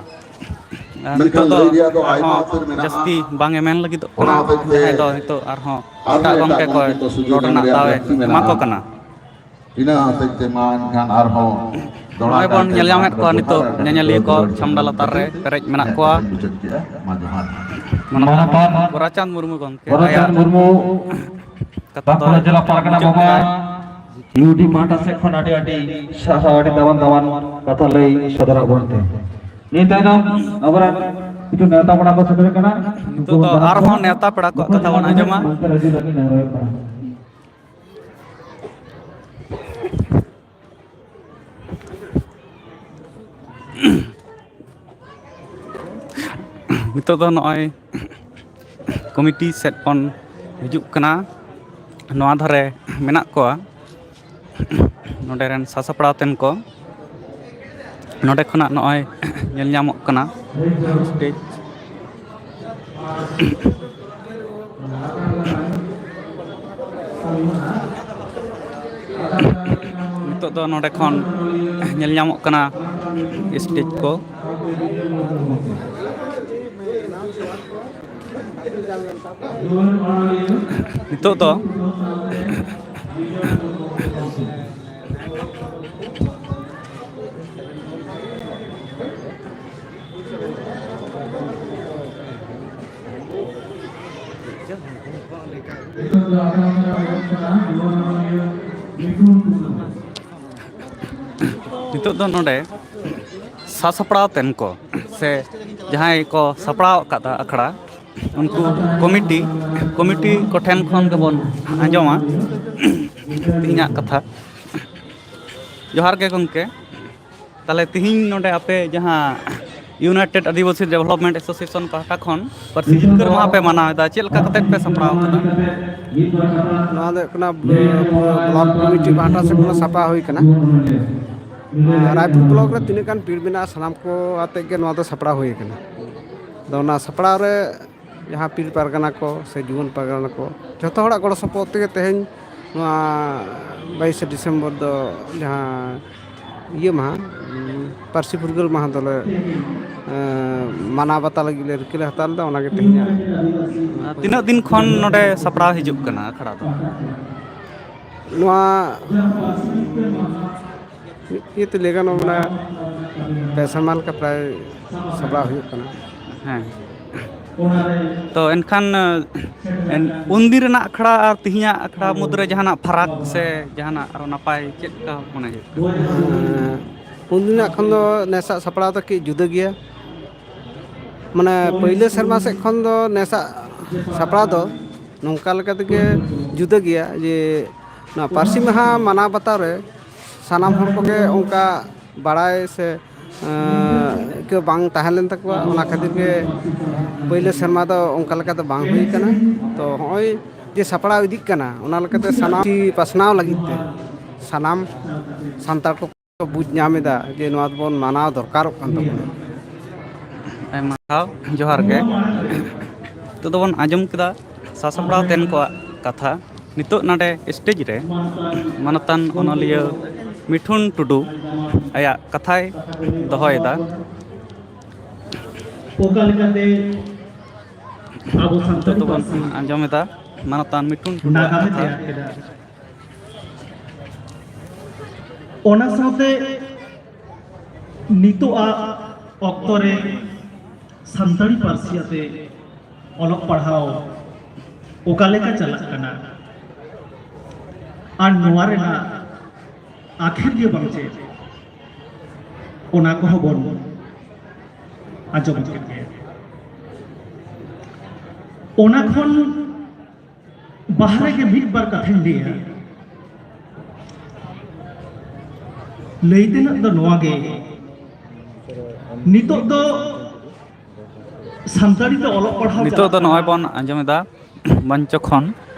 ᱢᱮᱱᱠᱷᱟᱱ ᱱᱤᱛᱚᱜ ᱫᱚ ᱞᱟᱹᱭ ᱨᱮᱭᱟᱜ ᱫᱚ ᱟᱭᱢᱟ ᱟᱨᱦᱚᱸ ᱩᱛᱟᱹᱨ ᱢᱮᱱᱟᱜᱼᱟ᱾ ᱡᱟᱹᱥᱛᱤ ᱵᱟᱝ ᱮ ᱢᱮᱱ ᱞᱟᱹᱜᱤᱫᱚᱜ ᱠᱟᱱᱟ, ᱚᱱᱟ ᱦᱚᱛᱮᱡ ᱛᱮ ᱡᱟᱦᱟᱸᱭ ᱫᱚ ᱱᱤᱛᱚᱜ ᱟᱨᱦᱚᱸ ᱟᱨᱦᱚᱸ ᱮᱴᱟᱜ ᱮᱴᱟᱜ ᱜᱚᱢᱠᱮ ᱠᱚ ᱜᱚᱢᱠᱮ ᱠᱚ ᱥᱩᱡᱳᱜᱽ ᱥᱚᱫᱚᱨ ᱮᱢ ᱨᱮᱱᱟᱜ ᱨᱮᱭᱟᱜ ᱫᱟᱣ ᱮ ᱞᱟᱹᱠᱛᱤ ᱮᱢᱟ ᱢᱮᱱᱟᱜᱼᱟ᱾ ᱠᱚ ᱠᱟᱱᱟ᱾ ᱤᱱᱟᱹ ᱦᱚᱛᱮᱡ ᱛᱮ ᱢᱟ ᱮᱱᱠᱷᱟᱱ ᱟᱨᱦᱚᱸ ᱫᱚᱦᱲᱟ ᱱᱚᱜᱼᱚᱭ ᱵᱚᱱ ᱠᱟᱭᱛᱮ ᱧᱮᱞ ᱧᱟᱢᱮᱫ ᱡᱚᱦᱟᱨ ᱠᱚᱣᱟ ᱱᱤᱛᱚᱜ ᱡᱚᱦᱟᱨ ᱧᱮᱧᱮᱞᱤᱭᱟᱹ ᱠᱚ ᱡᱚᱦᱟᱨ ᱪᱷᱟᱢᱰᱟ ᱞᱟᱛᱟᱨ ᱨᱮ ᱯᱮᱨᱮᱡ ᱢᱮᱱᱟᱜ ᱠᱚᱣᱟ᱾ ᱢᱩᱪᱟᱹᱫ ᱠᱮᱜᱼᱟ᱾ ᱢᱟ ᱡᱚᱦᱟᱨ᱾ ᱢᱟᱱᱚᱛᱟᱱ ᱜᱳᱨᱟᱪᱟᱸᱫᱽ ᱢᱩᱨᱢᱩ ᱜᱚᱢᱠᱮ, ᱜᱳᱨᱟᱪᱟᱸᱫᱽ ᱟᱭᱟᱜ ᱢᱩᱨᱢᱩ, ᱠᱟᱛᱷᱟ ᱫᱚ ᱵᱟᱸᱠᱩᱲᱟ ᱡᱮᱞᱟ ᱯᱟᱨᱜᱟᱱᱟ ᱢᱩᱪᱟᱹᱫ ᱵᱟᱵᱟ, ᱠᱮᱫᱟᱭ᱾ ᱤᱭᱩᱰᱤ ᱯᱟᱦᱴᱟ ᱥᱮᱫ ᱠᱷᱚᱱ ᱟᱹᱰᱤ ᱟᱹᱰᱤ ᱥᱟᱨᱦᱟᱣ, ᱟᱹᱰᱤ ᱫᱟᱢᱟᱱ ᱫᱟᱢᱟᱱ ᱠᱟᱛᱷᱟ ᱞᱟᱹᱭ ᱥᱚᱫᱚᱨᱟᱜ ᱵᱚᱱ ᱛᱮ᱾ ᱱᱤᱭᱟᱹ ᱛᱟᱭᱱᱚᱢ ᱟᱵᱚᱨᱮᱱ ᱠᱤᱪᱷᱩ ᱱᱮᱣᱛᱟ ᱯᱮᱲᱟ ᱠᱚ ᱥᱮᱴᱮᱨ ᱠᱟᱱᱟ᱾ ᱱᱤᱛᱚᱜ ᱫᱚ ᱟᱨᱦᱚᱸ ᱱᱮᱣᱛᱟ ᱯᱮᱲᱟ ᱠᱚᱣᱟᱜ ᱠᱟᱛᱷᱟ ᱵᱚᱱ ᱟᱸᱡᱚᱢᱟ᱾ ᱢᱟᱹᱱ ᱛᱮ ᱨᱟᱹᱡᱤ ᱞᱟᱹᱜᱤᱫ ᱱᱮᱦᱚᱨ ᱦᱩᱭᱩᱜ ᱠᱟᱱᱟ᱾ ᱱᱤᱛᱚᱜ ᱫᱚ ᱱᱚᱜᱼᱚᱭ ᱠᱚᱢᱤᱴᱤ ᱥᱮᱫ ᱠᱷᱚᱱ ᱦᱤᱡᱩᱜ ᱠᱟᱱᱟ, ᱱᱚᱣᱟ ᱫᱷᱟᱨᱮ ᱢᱮᱱᱟᱜ ᱠᱚᱣᱟ ᱱᱚᱰᱮ ᱨᱮᱱ ᱥᱟᱥᱟᱯᱲᱟᱣ ᱛᱮᱱ ᱠᱚ᱾ ᱱᱚᱰᱮ ᱠᱷᱚᱱᱟᱜ ᱱᱚᱜᱼᱚᱭ ᱧᱮᱞ ᱧᱟᱢᱚᱜ ᱠᱟᱱᱟ ᱥᱴᱮᱡᱽ᱾ ᱱᱤᱛᱚᱜ ᱫᱚ ᱱᱚᱰᱮ ᱠᱷᱚᱱ ᱧᱮᱞ ᱧᱟᱢᱚᱜ ᱠᱟᱱᱟ ᱥᱴᱮᱡᱽ ᱠᱚ᱾ ᱱᱤᱛᱚᱜ ᱫᱚ ᱱᱤᱛᱚᱜ ᱫᱚ ᱱᱚᱰᱮ ᱥᱟᱥᱟᱯᱲᱟᱣ ᱛᱮᱱ ᱠᱚ ᱥᱮ ᱡᱟᱦᱟᱸᱭ ᱠᱚ ᱥᱟᱯᱲᱟᱣ ᱟᱠᱟᱫᱟ ᱟᱠᱷᱲᱟ, ᱩᱱᱠᱩ ᱠᱚᱢᱤᱴᱤ, ᱠᱚᱢᱤᱴᱤ ᱠᱚᱴᱷᱮᱱ ᱠᱷᱚᱱ ᱜᱮᱵᱚᱱ ᱟᱸᱡᱚᱢᱟ ᱛᱮᱦᱮᱧᱟᱜ ᱠᱟᱛᱷᱟ᱾ ᱡᱚᱦᱟᱨ ᱜᱮ ᱜᱚᱢᱠᱮ᱾ ᱛᱟᱦᱚᱞᱮ ᱛᱤᱦᱤᱧ ᱱᱚᱰᱮ ᱟᱯᱮ ᱡᱟᱦᱟᱸ United Adivasi Development Association ᱯᱟᱦᱴᱟ ᱠᱷᱚᱱ ᱯᱟᱹᱨᱥᱤ ᱡᱤᱛᱠᱟᱹᱨ ᱢᱟᱦᱟ ᱯᱮ ᱢᱟᱱᱟᱣ ᱮᱫᱟ, ᱪᱮᱫ ᱞᱮᱠᱟ ᱠᱟᱛᱮ ᱯᱮ ᱥᱟᱯᱲᱟᱣ ᱠᱟᱫᱟ? ᱱᱚᱣᱟ ᱫᱚ ᱦᱩᱭᱩᱜ ᱠᱟᱱᱟ, ᱵᱞᱚᱠ ᱠᱚᱢᱤᱴᱤ ᱯᱟᱦᱴᱟ ᱥᱮᱫ ᱠᱷᱚᱱ ᱥᱟᱯᱲᱟᱣ ᱦᱩᱭ ᱠᱟᱱᱟ᱾ ᱨᱟᱭᱯᱩᱨ ᱵᱞᱚᱠ ᱨᱮ ᱛᱤᱱᱟᱹᱜ ᱜᱟᱱ ᱯᱤᱲ ᱢᱮᱱᱟᱜᱼᱟ, ᱥᱟᱱᱟᱢ ᱠᱚ ᱟᱛᱮᱫ ᱜᱮ ᱱᱚᱣᱟ ᱫᱚ ᱥᱟᱯᱲᱟᱣ ᱦᱩᱭ ᱠᱟᱱᱟ᱾ ᱟᱫᱚ ᱚᱱᱟ ᱥᱟᱯᱲᱟᱣ ᱨᱮ ᱡᱟᱦᱟᱸ ᱯᱤᱲ ᱯᱟᱨᱜᱟᱱᱟ ᱠᱚ ᱥᱮ ᱡᱩᱣᱟᱹᱱ ᱯᱟᱨᱜᱟᱱᱟ ᱠᱚ, ᱡᱷᱚᱛᱚ ᱦᱚᱲᱟᱜ ᱜᱚᱲᱚ ᱥᱚᱯᱚᱦᱚᱫ ᱛᱮᱜᱮ ᱛᱮᱦᱮᱧ ᱱᱚᱣᱟ ᱵᱟᱭᱤᱥᱮ ᱰᱤᱥᱮᱢᱵᱚᱨ ᱫᱚ ᱡᱟᱦᱟᱸ ᱤᱭᱟᱹ ᱢᱟᱦᱟ, ᱯᱟᱹᱨᱥᱤ ᱯᱷᱩᱨᱜᱟᱹᱞ ᱢᱟᱦᱟ ᱫᱚᱞᱮ, ᱮᱸ, ᱢᱟᱱᱟᱣ ᱵᱟᱛᱟᱣ ᱞᱟᱹᱜᱤᱫ ᱞᱮ ᱨᱤᱠᱟᱹ ᱞᱮ ᱦᱟᱛᱟᱣ ᱞᱮᱫᱟ, ᱚᱱᱟᱜᱮ ᱛᱮᱦᱮᱧᱟᱜ᱾ ᱛᱤᱱᱟᱹᱜ ᱫᱤᱱ ᱠᱷᱚᱱ ᱱᱚᱰᱮ ᱥᱟᱯᱲᱟᱣ ᱦᱤᱡᱩᱜ ᱠᱟᱱᱟ ᱟᱠᱷᱲᱟ ᱫᱚ? ᱱᱚᱣᱟ ᱢᱤᱫ ᱤᱭᱟᱹᱛᱮ ᱞᱟᱹᱭ ᱜᱟᱱᱚᱜᱼᱟ, ᱢᱟᱱᱮ ᱯᱮ ᱥᱮᱨᱢᱟ ᱞᱮᱠᱟ ᱯᱨᱟᱭ ᱥᱟᱯᱲᱟᱣ ᱦᱩᱭᱩᱜ ᱠᱟᱱᱟ᱾ ᱦᱮᱸ᱾ ᱛᱚ ᱮᱱᱠᱷᱟᱱ, ᱮᱱ-, ᱩᱱᱫᱤᱱ ᱨᱮᱱᱟᱜ ᱟᱠᱷᱲᱟ ᱟᱨ ᱛᱮᱦᱮᱧᱟᱜ ᱟᱠᱷᱲᱟ ᱢᱩᱫᱽᱨᱮ ᱡᱟᱦᱟᱱᱟᱜ ᱯᱷᱟᱨᱟᱠ ᱥᱮ ᱡᱟᱦᱟᱱᱟᱜ ᱟᱨᱚ ᱱᱟᱯᱟᱭ ᱪᱮᱫ ᱞᱮᱠᱟ ᱢᱚᱱᱮ ᱦᱩᱭᱩᱜ ᱠᱟᱱᱟ? ᱩᱱᱫᱤᱱᱟᱜ ᱠᱷᱚᱱ ᱫᱚ ᱱᱮᱥᱟᱜ ᱥᱟᱯᱲᱟᱣ ᱫᱚ ᱠᱟᱹᱡ ᱡᱩᱫᱟᱹ ᱜᱮᱭᱟ᱾ ᱢᱟᱱᱮ, ᱯᱟᱹᱭᱞᱟᱹ ᱥᱮᱨᱢᱟ ᱥᱮᱫ ᱠᱷᱚᱱ ᱫᱚ ᱱᱮᱥᱟᱜ ᱥᱟᱯᱲᱟᱣ ᱫᱚ ᱱᱚᱝᱠᱟ ᱞᱮᱠᱟ ᱛᱮᱜᱮ ᱡᱩᱫᱟᱹ ᱜᱮᱭᱟ ᱡᱮ, ᱱᱚᱣᱟ ᱯᱟᱹᱨᱥᱤ ᱢᱟᱦᱟ ᱢᱟᱱᱟᱣ ᱵᱟᱛᱟᱣ ᱨᱮ ᱥᱟᱱᱟᱢ ᱦᱚᱲ ᱠᱚᱜᱮ ᱚᱱᱠᱟ ᱵᱟᱲᱟᱭ ᱥᱮ, ᱮᱸ, ᱟᱹᱭᱠᱟᱹᱣ ᱵᱟᱝ ᱛᱟᱦᱮᱸ ᱞᱮᱱ ᱛᱟᱠᱚᱣᱟ᱾ ᱚᱱᱟ ᱠᱷᱟᱹᱛᱤᱨ ᱜᱮ ᱯᱟᱹᱭᱞᱟᱹ ᱥᱮᱨᱢᱟ ᱫᱚ ᱚᱱᱠᱟ ᱞᱮᱠᱟ ᱫᱚ ᱵᱟᱝ ᱦᱩᱭ ᱠᱟᱱᱟ᱾ ᱛᱚ, ᱦᱚᱸᱜᱼᱚᱭ ᱡᱮ ᱥᱟᱯᱲᱟᱣ ᱤᱫᱤᱜ ᱠᱟᱱᱟ, ᱚᱱᱟ ᱞᱮᱠᱟᱛᱮ ᱥᱟᱱᱟᱢ ᱯᱟᱥᱱᱟᱣ ᱞᱟᱹᱜᱤᱫ ᱛᱮ ᱥᱟᱱᱟᱢ ᱥᱟᱱᱛᱟᱲ ᱠᱚ ᱵᱩᱡᱽ ᱧᱟᱢ ᱮᱫᱟ ᱡᱮ ᱱᱚᱣᱟ ᱫᱚᱵᱚᱱ ᱢᱟᱱᱟᱣ ᱫᱚᱨᱠᱟᱨᱚᱜ ᱠᱟᱱ ᱛᱟᱵᱚᱱᱟ᱾ ᱟᱭᱢᱟ ᱥᱟᱨᱦᱟᱣ, ᱡᱚᱦᱟᱨ ᱜᱮ᱾ ᱱᱤᱛᱚᱜ ᱫᱚᱵᱚᱱ ᱟᱸᱡᱚᱢ ᱠᱮᱫᱟ ᱥᱟᱥᱟᱯᱲᱟᱣ ᱛᱮᱱ ᱠᱚᱣᱟᱜ ᱠᱟᱛᱷᱟ᱾ ᱱᱤᱛᱚᱜ ᱱᱚᱰᱮ ᱥᱴᱮᱡ ᱨᱮ ᱢᱟᱱᱚᱛᱟᱱ ᱚᱱᱚᱞᱤᱭᱟᱹ ᱢᱤᱴᱷᱩᱱ ᱴᱩᱰᱩ ᱟᱭᱟᱜ ᱠᱟᱛᱷᱟᱭ ᱫᱚᱦᱚᱭᱮᱫᱟ᱾ ᱚᱠᱟ ᱞᱮᱠᱟᱛᱮ ᱟᱵᱚ ᱥᱟᱱᱛᱟᱲᱤ ᱱᱤᱛᱚᱜ ᱫᱚᱵᱚᱱ ᱯᱟᱹᱨᱥᱤ ᱟᱸᱡᱚᱢᱮᱫᱟ ᱢᱟᱱᱚᱛᱟᱱ ᱢᱤᱴᱷᱩᱱ ᱴᱩᱰᱩᱣᱟᱜ ᱱᱟᱜᱟᱢᱮ ᱠᱟᱛᱷᱟ᱾ ᱛᱮᱭᱟᱨ ᱠᱮᱫᱟ᱾ ᱚᱱᱟ ᱥᱟᱶᱛᱮ ᱱᱤᱛᱚᱜᱟᱜ ᱚᱠᱛᱚ ᱨᱮ ᱥᱟᱱᱛᱟᱲᱤ ᱯᱟᱹᱨᱥᱤ ᱟᱛᱮ ᱚᱞᱚᱜ ᱯᱟᱲᱦᱟᱣ ᱚᱠᱟ ᱞᱮᱠᱟ ᱪᱟᱞᱟᱜ ᱠᱟᱱᱟ ᱟᱨ ᱱᱚᱣᱟ ᱨᱮᱱᱟᱜ ᱟᱹᱠᱷᱤᱨ ᱜᱮ ᱵᱟᱝ ᱪᱮᱫ, ᱚᱱᱟ ᱠᱚᱦᱚᱸ ᱵᱚᱱ ᱟᱸᱡᱚᱢ ᱠᱮᱫ ᱜᱮᱭᱟ᱾ ᱚᱱᱟ ᱠᱷᱚᱱ ᱵᱟᱦᱨᱮ ᱜᱮ ᱢᱤᱫ ᱵᱟᱨ ᱠᱟᱛᱷᱟᱧ ᱞᱟᱹᱭᱟ᱾ ᱞᱟᱹᱭ ᱛᱮᱱᱟᱜ ᱫᱚ ᱱᱚᱣᱟ ᱜᱮ, ᱱᱤᱛᱚᱜ ᱫᱚ ᱥᱟᱱᱛᱟᱲᱤ ᱛᱮ ᱚᱞᱚᱜ ᱯᱟᱲᱦᱟᱣ ᱱᱤᱛᱚᱜ ᱪᱟᱞᱟᱜ ᱫᱚ ᱱᱚᱜᱼᱚᱭ ᱠᱟᱱᱟ᱾ ᱵᱚᱱ ᱟᱸᱡᱚᱢ ᱮᱫᱟ ᱢᱚᱧᱪᱚ ᱠᱷᱚᱱ